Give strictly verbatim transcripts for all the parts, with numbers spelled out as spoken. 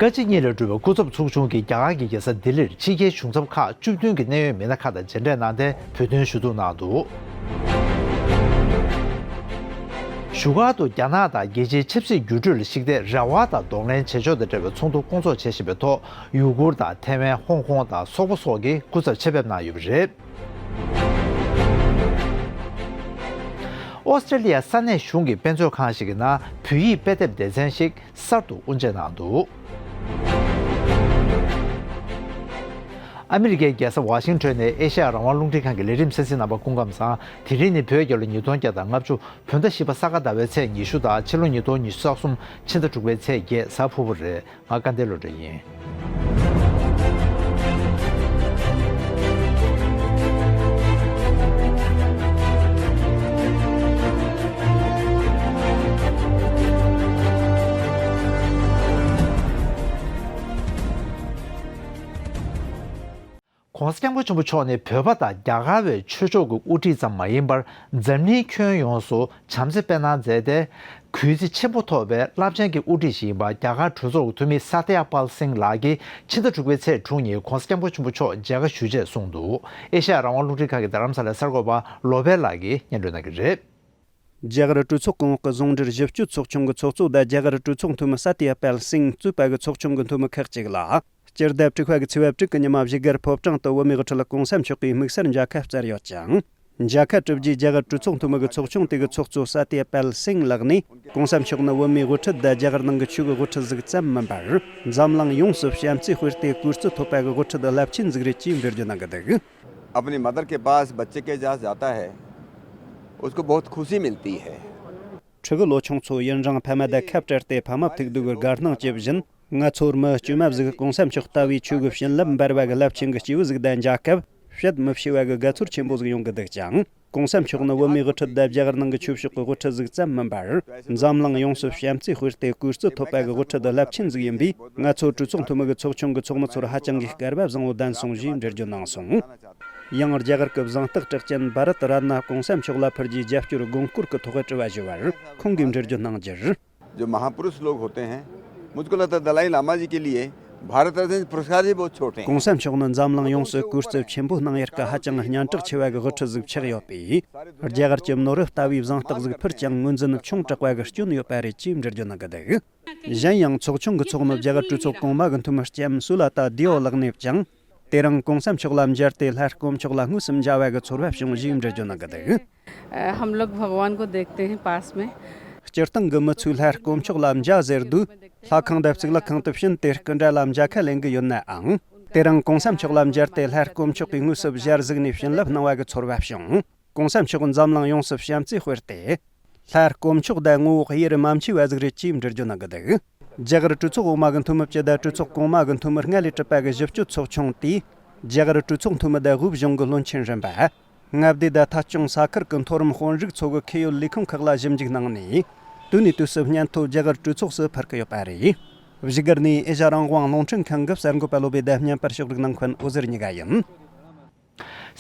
བཀའ་སྤྱི་གཉིས་ལས་གྲུབ་པའི་སྐུ་ཚབ་ཚོགས་ཆུང་གིས་རྒྱ་གར་གྱི་རྒྱལ་ས་ལྡི་ལིར་ཕྱི་རྒྱལ་གཞུང་ཚབ་ཁག་བཅུ་བདུན་གྱི་གནད་ཡོད་མི་སྣ་ཁག་དང་མཇལ་འཕྲད་གནང་སྟེ་བོད་དོན་ཞུ་གཏུག་གནང་འདུག་བཞུགས་སྒར་དུ་རྒྱ་ནག་དང་རྒྱལ་སྤྱིའི་ཆབ་སྲིད་འགྱུར་འགྲོས་ལ་གཞིགས་ཏེ་རེ་བ་དང་གདོང་ལེན་བྱེད་ཕྱོགས་དང་འབྲེལ་བའི་ཚོགས་འདུ་སྐོང་ཚོགས་བྱེད་བཞིན་པའི་ཐོག་ཡུ་གུར་དང་ཐའེ་ཝན། ཧོང་ཀོང་དང་སོག་པོ་སོགས་ཀྱིས་སྐུ་ཚབ་ཆེད་ཕེབས་གནང་ཡོད་པ་རེད། ཨོ་སི་ཀྲི་ལི་ཡ་ས་གནས་གཞུང་གི་དཔེ་མཛོད་ཁང་ཞིག་གི་ནང་བོད་ཡིག་དཔེ་དེབ་སྡེ་ཚན་ཞིག་གསར་དུ་དབུ་འབྱེད་གནང་འདུག་ཨ་མི་རི་ཀའི་རྒྱལ་ས་ཝ་ཤིང་ཊོན་ནས་ཨེ་ཤ་ཡ་རང་དབང་རླུང་འཕྲིན་ཁང་གི་ལས་རིམ་གསན་གཟིགས་གནང་བར་སྐུ་ཁམས་བཟང་། དེ་རིང་ནི་བོད་རྒྱལ་ལོ་ཉིས་སྟོང་བརྒྱ་དང་ལྔ་བཅུ། བོད་ཟླ་བཞི་པ་ས་ག་ཟླ་བའི་ཚེས་ཉི་ཤུ་དང་ཕྱི་ལོ་ཉིས་སྟོང་ཉི་ཤུ་རྩ་གསུམ་ཕྱི་ཟླ་དྲུག་པའི་ཚེས་བརྒྱད་གཟའ་ཕུར་བུ་རེད། ང་སྐལ་ལྡན་བློ་གྲོས་ཡིན། ༸གོང་ས་༸སྐྱབས་མགོན་ཆེན་པོ་མཆོག་ནི་བོད་པ་དང་རྒྱ་གར་བའི་ཆོས་ཕྱོགས་ཀྱི་དབུ་ཁྲིད་ཙམ་མ་ཡིན་པར། འཛམ་གླིང་ཁྱོན་ཡོངས་སུ་བྱམས་བརྩེ་སྤེལ་གནང་མཛད་དེ། གུས་བརྩི་ཆེན་པོ་ཐོབ་པའི་རླབས་ཆེན་གྱི་དབུ་ཁྲིད་ཞིག་ཡིན་པ། རྒྱ་གར་གྲོས་ཚོགས་ཀྱི་འཐུས་མི་སཱ་ཏི་ཡ་པཱལ་སིང་ལགས་ཀྱིས་ཕྱི་ཟླ་དྲུག་པའི་ཚེས་དྲུག་ཉིན་༸གོང་ས་༸སྐྱབས་མགོན་ཆེན་པོ་མཆོག་མཇལ་ཁ་ཞུས་རྗེས་གསུངས་འདུག་ཨེ་ཤ་ཡ་རང་དབང་རླུང་འཕྲིན་ཁང་གི་རྡ་རམ་ས་ལའི་གསར་འགོད་པ་བློ་བྷེ་ལགས་ཀྱིས་སྙན་སྒྲོན་གནང་གི་རེད། རྒྱ་གར་གྲོས་ཚོགས་གོང་འོག་གི་ཟུང་འབྲེལ་ཞིབ་དཔྱོད་ཚོགས་ཆུང་གི་ཚོགས་གཙོ་དང་རྒྱ་གར་གྲོས་ཚོགས་འཐུས་མི་སཱ་ཏི་ཡ་པཱལ་སིང་གཙོས་པ་གི་ཚོགས་ཆུང་གི་འཐུས་མི་ཁག་ཅིག་ལ། སྤྱི་ཟླ་དྲུག་པ་གི་ཚེས་པ་དྲུག་གི་ཉི་མ་བཞུགས་སྒར་ཕོ་བྲང་དུ་བོད་མིའི་དབུ་ཁྲིད་༸གོང་ས་མཆོག་གིས་དམིགས་བསལ་མཇལ་ཁ་བསྩལ་ཡོད་ཅིང་། མཇལ་ཁ་གྲུབ་རྗེས་རྒྱ་གར་གྲོས་ཚོགས་འཐུས་མི་གི་ཚོགས་ཆུང་དེ་གི་ཚོགས་གཙོ་སཱ་ཏི་ཡ་པཱལ་སིང་ལགས་ནས། ༸གོང་ས་མཆོག་ནི་བོད་མིའི་དབུ་ཁྲིད་དང་རྒྱ་གར་ནང་གི་ཆོས་ཀྱི་དབུ་ཁྲིད་ཟིག་ཙམ་མིན་པར། འཛམ་གླིང་ཡོངས་སུ་བྱམས་བརྩེ་སྤེལ་ཏེ་གུས་བརྩི་ཐོབ་པ་གི་དབུ་ཁྲིད་རླབས་ཆེན་ཟིག་རེད་ཅེས་འགྲེལ་བརྗོད་གནང་གི་འདུག अपनी मदर के पास बच्चे के साथ जाता है, उसको बहुत खुशी मिलती है। ཕྲུ་གུ་ལོ་ཆུང་ཚོ་ཡུན་རིང་ཕ་མ་དང་ཁ་བྲལ་ཏེ་ཕ་མ་ཐུག་དུས་ཀྱི་དགའ་སྣང་སྐྱེ་བཞིན། ང་ཚོར་མི་དཀྱུས་མ་ཟིག་༸གོང་ས་མཆོག་ལྟ་བུའི་ཆོས་ཀྱི་བྱིན་རླབས་འབར་བ་གི་རླབས་ཆེན་གྱི་སྐྱེས་བུ་ཟིག་དང་མཇལ་སྐབས་བཤད་མི་ཤེས་པ་གི་དགའ་ཚོར་ཆེན་པོ་ཟིག་ཡོང་གི་འདུག་ཅིང་། ༸གོང་ས་མཆོག་ནི་བོད་མིའི་དབུ་ཁྲིད་དང་རྒྱ་གར་ནང་གི་ཆོས་ཕྱོགས་ཀྱི་དབུ་ཁྲིད་ཟིག་ཙམ་མིན་པར། འཛམ་གླིང་ཡོངས་སུ་བྱམས་བརྩེ་སྤེལ་ཏེ་གུས་བརྩི་ཐོབ་པ་གི་དབུ་ཁྲིད་རླབས་ཆེན་ཟིག་ཡིན་པས། ང་ཚོ་གྲོས་ཚོགས་འཐུས་མི་གི་ཚོགས་ཆུང་གི་ཚོགས་མི་ཚོར་ཧ་ཅང་གི་སྐལ་བ་བཟང་བོ་ལྡན་སོང་ཞེས་འགྲེལ་བརྗོད་གནང་སོང་། ཡང་རྒྱ་གར་གྱི་གཟེངས་རྟགས་གྲགས་ཅན་བྷ་རད་རཏ་ན་༸གོང་ས་མཆོག་ལ་ཕུལ་རྒྱུའི་རྒྱབ་སྐྱོར་དགོངས་སྐོར་གྱི་ཐོག་དྲི་བ་ཞུ་བར་ཁོང་གིས་འགྲེལ་བརྗོད་གནང་རྒྱུར། जो महापुरुष लोग होते हैं, मुझको लगता है दलाई लामा जी के लिए भारत रत्न पुरस्कार ही बहुत छोटे हैं। ༸གོང་ས་མཆོག་ནི་འཛམ་གླིང་ཡོངས་སུ་གུས་བརྩི་ཆེན་པོ་གནང་ཡུལ་གྱི་ཧ་ཅང་སྙན་གྲགས་ཆེ་བ་གི་དབུ་ཁྲིད་ཟིག་ཆགས་ཡོད་པས། རྒྱ་གར་གྱི་ནོར་བུ་ལྟ་བུའི་གཟེངས་རྟགས་ཟིག་ཕུལ་ཀྱང་ངོས་འཛིན་ཆུང་དྲགས་པ་གི་སྐྱོན་ཡོད་པ་རེད་ཅེས་འགྲེལ་བརྗོད་གནང་གི་འདུག་གཞན་ཡང་ཚོགས་ཆུང་གི་ཚོགས་མི་རྒྱ་གར་གྲོས་ཚོགས་གོང་མ་གི་འཐུས་མི་ལྕམ་སུ་ལ་ཏཱ་དི་ཨོ་ལགས་ནས་ཀྱང་། དེ་རིང་༸གོང་ས་མཆོག་ལ་མཇལ་ཏེ་ལྷ་དཀོན་མཆོག་ལ་དངོས་སུ་མཇལ་བ་གི་ཚོར་བ་བྱུང་ཞེས་འགྲེལ་བརྗོད་གནང་གི་འདུག་ཨ། हम लोग भगवान को देखते हैं पास में। སྤྱིར་བཏང་གི་མི་ཚོས་ལྷ་དཀོན་མཆོག་ལ་མཇལ་ཟེར་དུས་ལྷ་ཁང་དང་གཙུག་ལག་ཁང་དུ་ཕྱིན་ཏེ་སྐུ་འདྲ་ལ་མཇལ་ཁ་ལེན་གི་ཡོད་ནའང་། དེ་རིང་༸གོང་ས་མཆོག་ལ་མཇལ་ཏེ་ལྷ་དཀོན་མཆོག་གིས་དངོས་སུ་ཞལ་གཟིགས་ནས་བྱིན་རླབས་གནང་བ་གི་ཚོར་བ་བྱུང་། ༸གོང་ས་མཆོག་འཛམ་གླིང་ཡོངས་སུ་བྱམས་བརྩེ་སྤེལ་ཏེ། ལྷ་དཀོན་མཆོག་དང་ངོ་བོ་དབྱེར་མ་མཆིས་པ་ཟིག་རེད་ཅེས་འགྲེལ་བརྗོད་གནང་གི་འདུག་རྒྱ་གར་གྲོས་ཚོགས་འོག་མ་གི་འཐུས་མི་བཅུ་དང་གྲོས་ཚོགས་གོང་མ་གི་འཐུས་མི་ལྔ་ལས་གྲུབ་པ་གི་ཞིབ་དཔྱོད་ཚོགས་ཆུང་དེས། རྒྱ་གར་གྲོས་ཚོགས་འཐུས་མི་དང་དབུས་གཞུང་གི་བློན་ཆེན་རིམ་པ། མངའ་སྡེ་དང་ཐད་སྐྱོང་ས་ཁུལ་གྱི་མཐོ་རིམ་དཔོན་རིགས་ཚོ་གི་ཁེ་ཡོད་ལས་ཁུངས་ཁག་ལ་ཞིབ་འཇུག་གནང་ནས། དུས་ནས་དུས་སུ་སྙན་ཐོ་རྒྱ་གར་གྲོས་ཚོགས་སུ་ཕུལ་གི་ཡོད་པ་རེད། བཞུགས་སྒར་ནས་ཨེ་ཤ་ཡ་རང་དབང་རླུང་འཕྲིན་ཁང་གི་གསར་འགོད་པ་བློ་བྷེ་དང་བརྙན་པར་ཕྱོགས་སྒྲིག་གནང་མཁན་འོད་ཟེར་གཉིས་ཀ་ཡིན།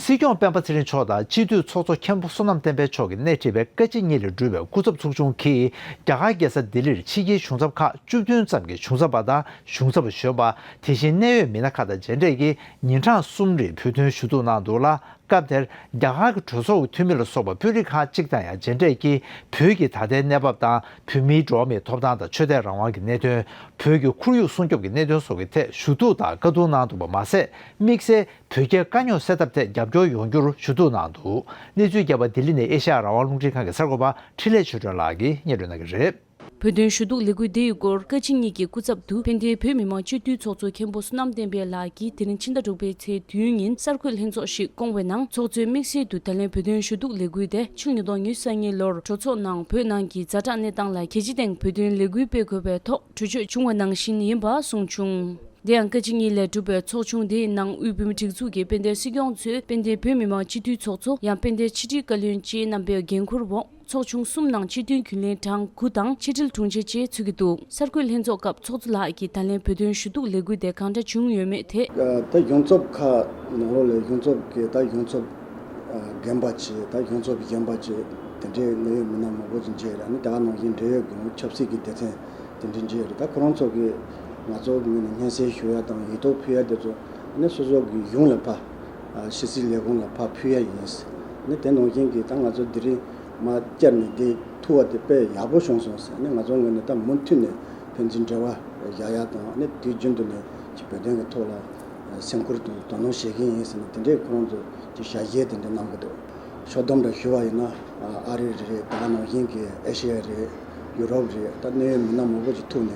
སྲིད་སྐྱོང་སྤེན་པ་ཚེ་རིང་མཆོག་དང་སྤྱི་འཐུས་ཚོགས་གཙོ་མཁན་པོ་བསོད་ནམས་བསྟན་འཕེལ་མཆོག་གི་སྣེ་ཁྲིད་པའི་བཀའ་སྤྱི་གཉིས་ལས་གྲུབ་པའི་སྐུ་ཚབ་ཚོགས་ཆུང་གིས་རྒྱ་གར་རྒྱལ་ས་ལྡི་ལིར་ཕྱི་རྒྱལ་གཞུང་ཚབ་ཁག་བཅུ་བདུན་ཙམ་གྱི་གཞུང་ཚབ་པ་དང་གཞུང་ཚབ་གཞོན་པ། དེ་བཞིན་གནད་ཡོད་མི་སྣ་ཁག་དང་མཇལ་འཕྲད་ཀྱིས་ཉིན་གྲངས་གསུམ་རིང་བོད་དོན་ཞུ་གཏུག་གནང་འདུག་ལ། སྐབས་དེར་རྒྱ་གར་གྱི་གྲོས་ཚོགས་ཀྱི་འཐུས་མི་ལ་སོགས་པ་དཔོན་རིགས་ཁག་ཅིག་དང་ཡང་མཇལ་འཕྲད་ཀྱིས་བོད་ཀྱི་ད་ལྟའི་གནས་བབ་དང་བོད་མིའི་འགྲོ་བ་མིའི་ཐོབ་ཐང་དང་ཆོས་དད་རང་དབང་གི་གནད་དོན། བོད་ཀྱི་ཁོར་ཡུག་སྲུང་སྐྱོབ་ཀྱི་གནད་དོན་སོགས་ཀྱི་ཐད་ཞུ་གཏུག་དང་བཀའ་བསྡུར་གནང་འདུག་པ་མ་ཟད། དམིགས་བསལ་བོད་རྒྱའི་དཀའ་རྙོག་སེལ་ཐབས་ཐད་རྒྱབ་སྐྱོར་ཡོང་རྒྱུར་ཞུ་གཏུག་གནང་འདུག་གནས་ཚུལ་རྒྱས་པ་ལྡི་ལི་ནས་ཨེ་ཤ་ཡ་རང་དབང་རླུང་འཕྲིན་ཁང་གི་གསར་འགོད་པ་འཕྲིན་ལས་ཆོས་སྒྲོན་ལགས་ཀྱིས་སྙན་སྒྲོན་གནང་གི་རེད། བོད་དོན་ཞུ་གཏུག་ལས་འགུལ་འདིའི་སྐོར་བཀའ་སྤྱི་གཉིས་ཀྱི་སྐུ་ཚབ་ཏུ་ཕན་བདེའི་བོད་མི་མང་སྤྱི་འཐུས་ཚོགས་གཙོ་མཁན་པོ་བསོད་ནམས་བསྟན་འཕེལ་ལགས་ཀྱིས་དེ་རིང་ཕྱི་ཟླ་དྲུག་པའི་ཚེས་བདུན་ཉིན་གསར་འགོད་ལྷན་ཚོགས་ཤིག་བསྐོང་བའི་ནང་ཚོགས་གཙོས་དམིགས་བསལ་དུ་ད་ལན་བོད་དོན་ཞུ་གཏུག་ལས་འགུལ་དེ་ཕྱི་ལོ་ཉིས་སྟོང་ཉི་ཤུ་རྩ་གཉིས་ལོར་གྲོས་ཚོགས་ནང་བོད་ནང་གི་ཛ་དྲག་གནས་སྟངས་ལ་གལ་ཆེ་སྟེང་བོད་དོན་ལས་འགུལ་སྤེལ་དགོས་པའི་ཐོག་གྲོས་ཆོད་བྱུང་བ་ནང་བཞིན་ཡིན་པ་གསུངས་བྱུང་། དེ་ཡང་བཀའ་སྤྱི་གཉིས་ལས་གྲུབ་པའི་ཚོགས་ཆུང་དེའི་ནང་དབུས་བོད་མིའི་སྒྲིག་འཛུགས་ཀྱི་དཔལ་ལྡན་སྲིད་སྐྱོང་གཙོས་དཔལ་ལྡན་བོད་མི་མང་སྤྱི་འཐུས་ཚོགས་གཙོ་ཡང་དཔལ་ལྡན་ཕྱི་དྲིལ་བཀའ་བློན་བཅས་རྣམ་པའི་འགན་འཁུར་འོག་ཚོགས་ཆུང་གསུམ་ནང་སྤྱི་མཐུན་རྒྱུན་ལས་གྲངས་དགུ་དང་ཕྱི་དྲིལ་དྲུང་ཆེ་བཅས་ཚུད་ཀྱི་འདུག་གསར་འགོད་ལྷན་ཚོགས་སྐབས་ཚོགས་གཙོ་ལགས་ཀྱིས་ད་ལན་བོད་དོན་ཞུ་གཏུག་ལས་འགུལ་དེ་གང་འདྲ་བྱུང་ཡོད་མེད་ཐད། ད་གཞུང་ཚབ་ཁག་ནང་ལོགས་ལ་གཞུང་ཚབ་ཀྱི་ད་གཞུང་ཚབ་རྒན་པ་བྱས། ད་གཞུང་ཚབ་གཞོན་པ་བྱས། དེ་འདྲའི་གནད་ཡོད་མི་སྣ་མང་པོ་ཞིག་མཇལ་ཡོད་རེད། ཨ་ནི་དེ་ག་ནང་བཞིན་འབྲེལ་ཡོད་ཀྱི་ཆབ་སྲིད་ཀྱི་སྡེ་ཚན་དེ་འདྲ་མཇལ་ཡོད་རེད། ད་ཁོ་རང་ཚོ་གི་ ང་ཚོ་ངོས་ནས་སྙན་སེང་ཞུ་ཡ་དང་ཡིག་ཐོག་ཕུལ་ཡ་དེ་ཚོ་ནི་སོ་སོ་གི་ཡུམ་ལ་ཕར་ཕྱི་སྲིད་ལས་ཁུངས་ལ་ཕར་ཕུལ་ཡ་ཡིན། ནི་དེ་ནང་བཞིན་གྱི་ད་ང་ཚོ་དེ་རིང་མར་བཅར་ནས་དེ་ཐུག་པ་དེ་དཔེ་ཡག་པོ་བྱུང་སོང་ཟེར་ནི་ང་ཚོ་ངོས་ནས་ད་མུ་མཐུད་ནས་ཕན་ཚུན་འབྲེལ་བ་བཞག་ཡ་དང་ནི་དུས་རྒྱུན་དུ་ནས་ཀྱི་བོད་དོན་གྱི་ཐོག་ལ་སེམས་ཁུར་དང་དོ་སྣང་བྱེད་ཀྱི་ཡིན་ཟེར་ནས་དེ་འདྲའི་ཁོ་རང་ཚོ་གི་ཞལ་བཞེས་དེ་འདྲ་གནང་གི་འདུག་ཕྱོགས་བསྡོམས་འདྲ་ཞུ་བ་ཡིན་ན་ཨ་རི་རེད། ད་ག་ནང་བཞིན་གྱི་ཨེ་ཤེ་ཡ་རེད། ཡུ་རོབ་རེད། ད་གནད་ཡོད་མི་སྣ་མང་པོ་ཅིག་ཐུག་ནས་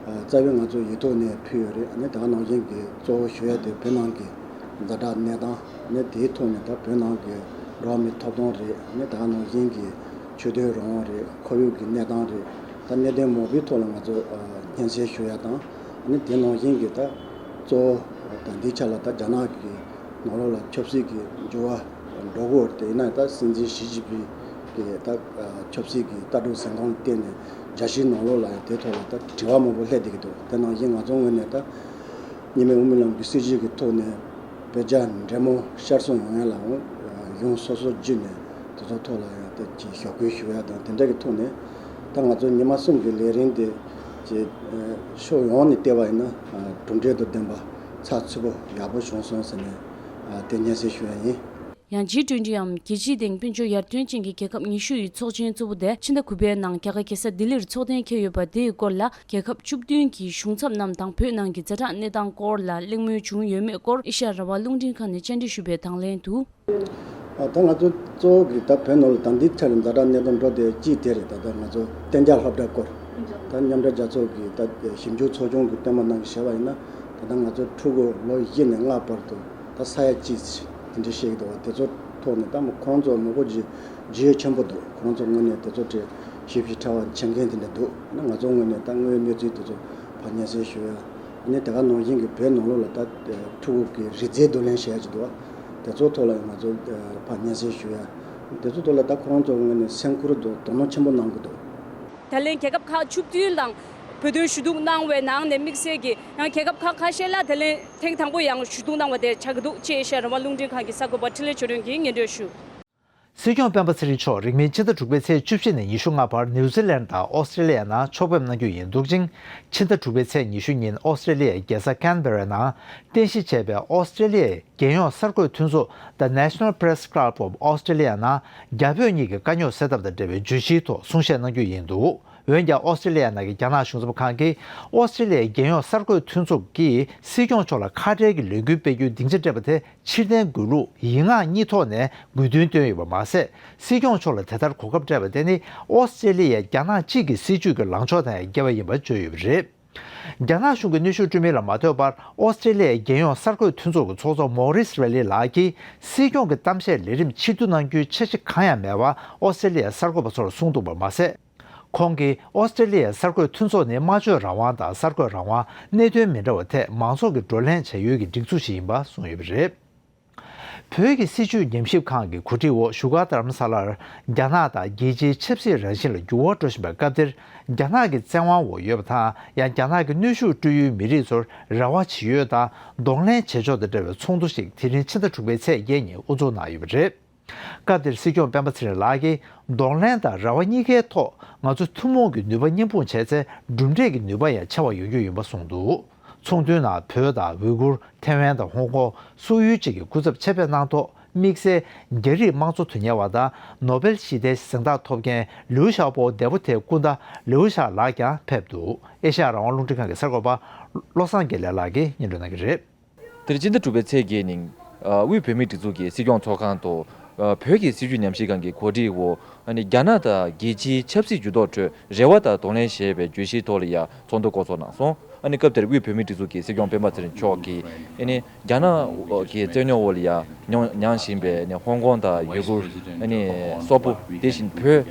རྩ་བའི་ང་ཚོ་ཡིག་ཐོག་ནས་ཕུལ་ཡོད་རེད། ཨ་ནི་ད་ག་ནང་བཞིན་གྱི་གཙོ་བོ་ཞུ་ཡ་དེ་བོད་ནང་གི་ཛ་དྲག་གནས་སྟངས་ནི་དེའི་ཐོག་ནས་ད་བོད་ནང་གི་འགྲོ་བ་མིའི་ཐོབ་ཐང་རེད། ཨ་ནི་ད་ག་ནང་བཞིན་གྱི་ཆོས་དད་རང་དབང་རེད། ཁོར་ཡུག་གི་གནས་སྟངས་རེད། ད་གནད་དོན་མང་པོའི་ཐོག་ལ་ང་ཚོ་ཨ་སྙན་སེང་ཞུ་ཡ་དང་། ཨ་ནི་དེ་ནང་བཞིན་གྱི་ད་གཙོ་བོ་ད་འདིའི་ཆ་ལ་ད་རྒྱ་ནག་གི་ནང་ལོགས་ལ་ཆབ་སྲིད་ཀྱི་འགྱུར་བ་འགྲོ་གི་ཡོད་རེད། དེ་ཡིན་ན་ད་སྲིད་འཛིན་ཞི་ཅིན་ཕིང་གི་ད་ཆབ་སྲིད་ཀྱི་ལྟ་གྲུབ་འཛིན་སྟངས་ལ་བརྟེན་ནས་རྒྱལ་སྤྱིའི་ནང་ལོགས་ལ་ཡང་དེ་ཐོག་ལ་ད་དྲི་བ་མང་པོ་སླེབས་བསྡད་ཀྱི་འདུག་དེ་ནང་བཞིན་ང་ཚོ་ངོས་ནས་ད་ཉི་མའི་དབུ་མའི་ལམ་གྱི་སྲིད་བྱུས་ཀྱི་ཐོག་ནས་བོད་རྒྱ་འབྲེལ་མོལ་ཤར་གསུམ་ཡོང་ཡ་ལ་ཡང་ཡོང་སོ་སོ་བརྒྱུད་ནས་དེ་ཚོ་ཐོག་ལ་ཡང་ད་ཅིག་ཞུ་སྐུལ་ཞུ་ཡ་དང་དེ་འདྲ་གི་ཐོག་ནས་ད་ང་ཚོ་ཉི་མ་གསུམ་གྱི་ལས་རིམ་དེ་ཅིག་ཕྱོགས་ཡོངས་ནས་བལྟས་པ་ཡིན་ན་གྲུབ་འབྲས་དང་ལྡན་པ་ཚགས་ཚུད་པོ་ཡག་པོ་བྱུང་སོང་ཟེར་ནས་དེ་སྙན་སེང་ཞུ་ཡ་ཡིན། ཡང་ཇི་ཊུ་ཝེན་ཊིའམ་རྒྱལ་སྤྱིའི་སྟེང་དཔལ་འབྱོར་ཡར་ཐོན་ཅན་གྱི་རྒྱལ་ཁབ་ཉི་ཤུ་ཡི་ཚོགས་ཆེན་གཙོ་བོ་དེ་ཕྱི་ཟླ་དགུ་པའི་ནང་རྒྱ་གར་རྒྱལ་ས་ལྡི་ལིར་འཚོགས་གཏན་འཁེལ་ཡོད་པ་དེའི་སྐོར་ལ། རྒྱལ་ཁབ་བཅུ་བདུན་གྱི་གཞུང་ཚབ་རྣམས་དང་བོད་ནང་གི་ཛ་དྲག་གནས་སྟངས་སྐོར་ལ་གླེང་མོལ་བྱུང་ཡོད་མེད་སྐོར་ཨེ་ཤ་ཡ་རང་དབང་རླུང་འཕྲིན་ཁང་ནས་བཅར་འདྲི་ཞུས་པའི་དང་ལེན་དུ། ད་ང་ཚོ་གཙོ་བོ་གི་ད་བོད་ནང་ལ་ད་འདི་ཆ་ལ་ཛ་དྲག་གནད་དོན་འགྲོ་དེ་གཅིག་དེ་རེད། ད་ལྟ་ང་ཚོ་གཏན་འཇགས་སློབ་གྲྭ་སྐོར་ད་མཉམ་འབྲེལ་རྒྱལ་ཚོགས་ཀྱི་ད་ཞིབ་འཇུག་ཚོགས་ཆུང་གི་བསྟན་པ་རྣམས་ཀྱིས་བཤད་པ་ཡིན་ན་ད་ལྟ་ང་ཚོ་ཕྲུ་གུ་ལོ་བཞི་ནས་ལྔ་བར་དུ་ད་ས་ཡ་གཅིག་དེ་འདྲ་བཤད་ཀྱི་འདུག་བ། དེ་ཚོ་ཐོག་ནས་ད་མོ་ཁོང་ཚོ་མང་པོ་ཇི་ཇི་ཡོད་ཆེན་པོ་འདུག་ཁོང་ཚོ་ངོས་ནས་དེ་ཚོ་དེ་ཞིབ་ཞིབ་ཕྲ་བ་མཁྱེན་མཁན་དེ་འདྲ་འདུག་ན་ང་ཚོ་ངོས་ནས་ད་དངོས་ཡོད་གནས་ཚུལ་དེ་ཚོ་ཕར་སྙན་སེང་ཞུ་ཡ། ཨ་ནི་དེ་ག་ནང་བཞིན་གྱི་བོད་ནང་ལོགས་ལ་ད་ཕྲུ་གུ་གི་རིག་རྩལ་བསྡུ་ལེན་བྱེད་ཡ་ཅིག་འདུག་བ། དེ་ཚོ་ཐོག་ལ་ཡང་ང་ཚོ་ཕར་སྙན་སེང་ཞུ་ཡ། དེ་ཚོ་ཐོག་ལ་ད་ཁོ་རང་ཚོ་ངོས་ནས་སེམས་ཁུར་དང་དོ་སྣང་ཆེན་པོ་གནང་གི་འདུག་ད་ལན་རྒྱལ་ཁབ་ཁག་བཅུ་བདུན་ནང་བོད་དོན་ཞུ་གཏུག་གནང་བའི་ནང་ནས་དམིགས་བསལ་གྱི་ཡང་རྒྱལ་ཁབ་ཁག་ཁ་ཤས་ལ་ད་ལན་ཐེངས་དང་པོ་ཡང་ཞུ་གཏུག་གནང་བ་དེ་ཆགས་ཀྱི་འདུག་ཅེས་ཨེ་ཤ་ཡ་རང་དབང་རླུང་འཕྲིན་ཁང་གི་གསར་འགོད་པ་འཕྲིན་ལས་ཆོས་སྒྲོན་གྱིས་སྙན་སྒྲོན་ཞུ། སྲིད་སྐྱོང་སྤེན་པ་ཚེ་རིང་མཆོག་རིང་མིན་ཕྱི་ཟླ་དྲུག་པའི་ཚེས་བཅུ་བཞི་ནས་ཉི་ཤུ་ལྔ་བར་ནིའུ་ཛི་ལན་དང་ཨོ་སི་ཀྲེ་ལི་ཡ་ནང་ཕྱོགས་ཕེབས་གནང་རྒྱུ་ཡིན་འདུག་ཅིང་། ཕྱི་ཟླ་དྲུག་པའི་ཚེས་ཉི་ཤུ་ཉིན་ཨོ་སི་ཀྲེ་ལི་ཡའི་རྒྱལ་ས་ཀན་བེ་ར་ནང་རྟེན་གཞི་བྱས་པའི་ཨོ་སི་ཀྲེ་ལི་ཡའི་རྒྱལ་ཡོངས་གསར་འགོད་མཐུན་ཚོགས་The National Press Club of Australia ནང་རྒྱ་བོད་གཉིས་ཀྱི་དཀའ་རྙོག་སེལ་ཐབས་དང་འབྲེལ་བའི་བརྗོད་གཞིའི་ཐོག་གསུང་བཤད་གནང་རྒྱུ་ཡིན་འདུག་འོན་ཀྱང་ཨོ་སི་ཀྲེ་ལི་ཡ་ནང་གི་རྒྱ་ནག་གཞུང་ཚབ་ཁང་གིས་ཨོ་སི་ཀྲེ་ལི་ཡའི་རྒྱལ་ཡོངས་གསར་འགོད་མཐུན་ཚོགས་ཀྱིས་སྲིད་སྐྱོང་མཆོག་ལ་ཁ་བྲལ་གྱི་ལས་འགུལ་སྤེལ་རྒྱུའི་སྡིངས་ཆ་སྤྲད་པ་དེ་ཕྱིར་འཐེན་དགོས་ལུགས་ཡིག་ངག་གཉིས་ཐོག་ནས་དགོས་འདུན་བཏོན་ཡོད་པ་མ་ཟད། སྲིད་སྐྱོང་མཆོག་ལ་དེ་ལྟར་གོ་སྐབས་སྤྲད་པ་དེ་ནི་ཨོ་སི་ཀྲེ་ལི་ཡ་རྒྱ་ནག་གཅིག་གི་སྲིད་བྱུས་ཀྱི་ལངས་ཕྱོགས་དང་ཡང་འགལ་བ་ཡིན་པ་བརྗོད་ཡོད་པ་རེད། རྒྱ་ནག་གཞུང་གི་གནོན་ཤུགས་སྤྲོད་མིན་ལ་མ་ལྟོས་པར་ཨོ་སི་ཀྲེ་ལི་ཡའི་རྒྱལ་ཡོངས་གསར་འགོད་མཐུན་ཚོགས་ཀྱི་ཚོགས་གཙོ་མོ་རིས་རེ་ལི་ལགས་ཀྱིས་སྲིད་སྐྱོང་གི་གཏམ་བཤད་ལས་རིམ་ཕྱིར་བསྡུ་གནང་རྒྱུའི་འཆར་གཞི་གང་ཡང་མེད་པ་ཨོ་སི་ཀྲེ་ལི་ཡའི་གསར་འགོད་པ་ཚོར་གསུངས་འདུག་པ་མ་ཟད། ཁོང་གིས་ཨོ་སི་ཀྲེ་ལི་ཡའི་གསར་འགོད་མཐུན་ཚོགས་ནི་སྨྲ་བརྗོད་རང་དབང་དང་གསར་འགོད་རང་དབང་། གནད་དོན་མི་འདྲ་བ་ཐད་མང་ཚོགས་ཀྱིས་བགྲོ་གླེང་བྱ་ཡུལ་གྱི་སྒྲིག་འཛུགས་ཤིག་ཡིན་པ་གསུངས་ཡོད་པ་རེད། བོད་ཀྱི་སྲིད་བྱུས་ཉམས་ཞིབ་ཁང་གི་གོ་སྒྲིག་འོག་བཞུགས་སྒར་རྡ་རམ་ས་ལར་རྒྱ་ནག་དང་རྒྱལ་སྤྱིའི་ཆབ་སྲིད་རང་བཞིན་ལ་འགྱུར་བ་འགྲོ་བཞིན་པའི་སྐབས་འདིར། རྒྱ་ནག་གི་བཙན་དབང་འོག་ཡོད་པ་དང་ཡང་རྒྱ་ནག་གི་གནོན་ཤུགས་སྤྲོད་ཡུལ་མི་རིགས་ཚོར་རེ་བ་བྱེད་ཡུལ་དང་གདོང་ལེན་བྱེད་ཕྱོགས་དང་འབྲེལ་བའི་ཚོགས་འདུ་ཞིག་དེ་རིང་ཕྱི་ཟླ་དྲུག་པའི་ཚེས་བརྒྱད་ཉིན་དབུ་འཛུགས་གནང་ཡོད་པ་རེད། སྐབས་དེར་སྲིད་སྐྱོང་སྤེན་པ་ཚེ་རིང་ལགས་ཀྱིས་གདོང་ལེན་དང་རེ་བ་གཉིས་ཀའི་ཐོག་ང་ཚོ་ཐུན་མོང་གི་ནུས་པ་མཉམ་སྤུངས་བྱས་ཚེ་གྲུབ་འབྲས་ཀྱི་ནུས་པ་ཡང་ཆེ་བ་ཡོང་རྒྱུ་ཡིན་པ་གསུངས་འདུག་ཚོགས་འདུའི་ནང་བོད་དང་ཝུའི་གུར། ཐེ་ཝན་དང་ཧོང་ཀོང་སོགས་ཡུལ་གཅིག་གི་སྐུ་ཚབ་ཆེད་ཕེབས་གནང་ཐོག་དམིགས་བསལ་རྒྱ་རིགས་དམངས་གཙོ་དོན་གཉེར་བ་དང་ནོ་བེལ་ཞི་བདེའི་གཟེངས་རྟགས་ཐོབ་མཁན་ལིའུ་ཞའོ་པོ་འདས་པོ་ཐེ་སྐུ་ཟླ་ལིའུ་ཞའོ་ལགས་ཀྱང་ཕེབས་འདུག་ཨེ་ཤ་ཡ་རང་དབང་རླུང་འཕྲིན་ཁང་གི་གསར་འགོད་པ་བློ་བཟང་དགེ་ལེགས་ལགས་ཀྱིས་སྙན་སྒྲོན་གནང་གི་རེད། དེར་སྤྱི་ཟླ་དྲུག་པའི་ཚེས་བརྒྱད་ཉིན། དབུས་བོད་མིའི་སྒྲིག་འཛུགས་ཀྱི་སྲིད་སྐྱོང་ཚོགས་ཁང་དུ། བོད་ཀྱི་སྲིད་བྱུས་ཉམས་ཞིབ་ཁང་གི་གོ་སྒྲིག་འོག་རྒྱ་ནག་དང་རྒྱལ་སྤྱིའི་ཆབ་སྲིད་འགྱུར་ལྡོག་ཁྲོད་རེ་བ་དང་གདོང་ལེན་ཞེས་པའི་བརྗོད་གཞིའི་ཐོག་ལ་ཡང་ཚོགས་འདུ་བསྐོང་ཚོགས་གནང་སོང་། ཨ་ནི་སྐབས་དེར་དབུས་བོད་མིའི་སྒྲིག་འཛུགས་ཀྱི་སྲིད་སྐྱོང་སྤེན་པ་ཚེ་རིང་མཆོག་གིས་ཨ་ནི་རྒྱ་ནག་གི་བཙན་གནོན་འོག་ལ་ཡང་མྱོང་མྱངས་བཞིན་པའི་ཨ་ནི་ཧོང་ཀོང་དང་ཡུ་གུར། ཨ་ནི་སོག་པོ། དེ་བཞིན་བོད་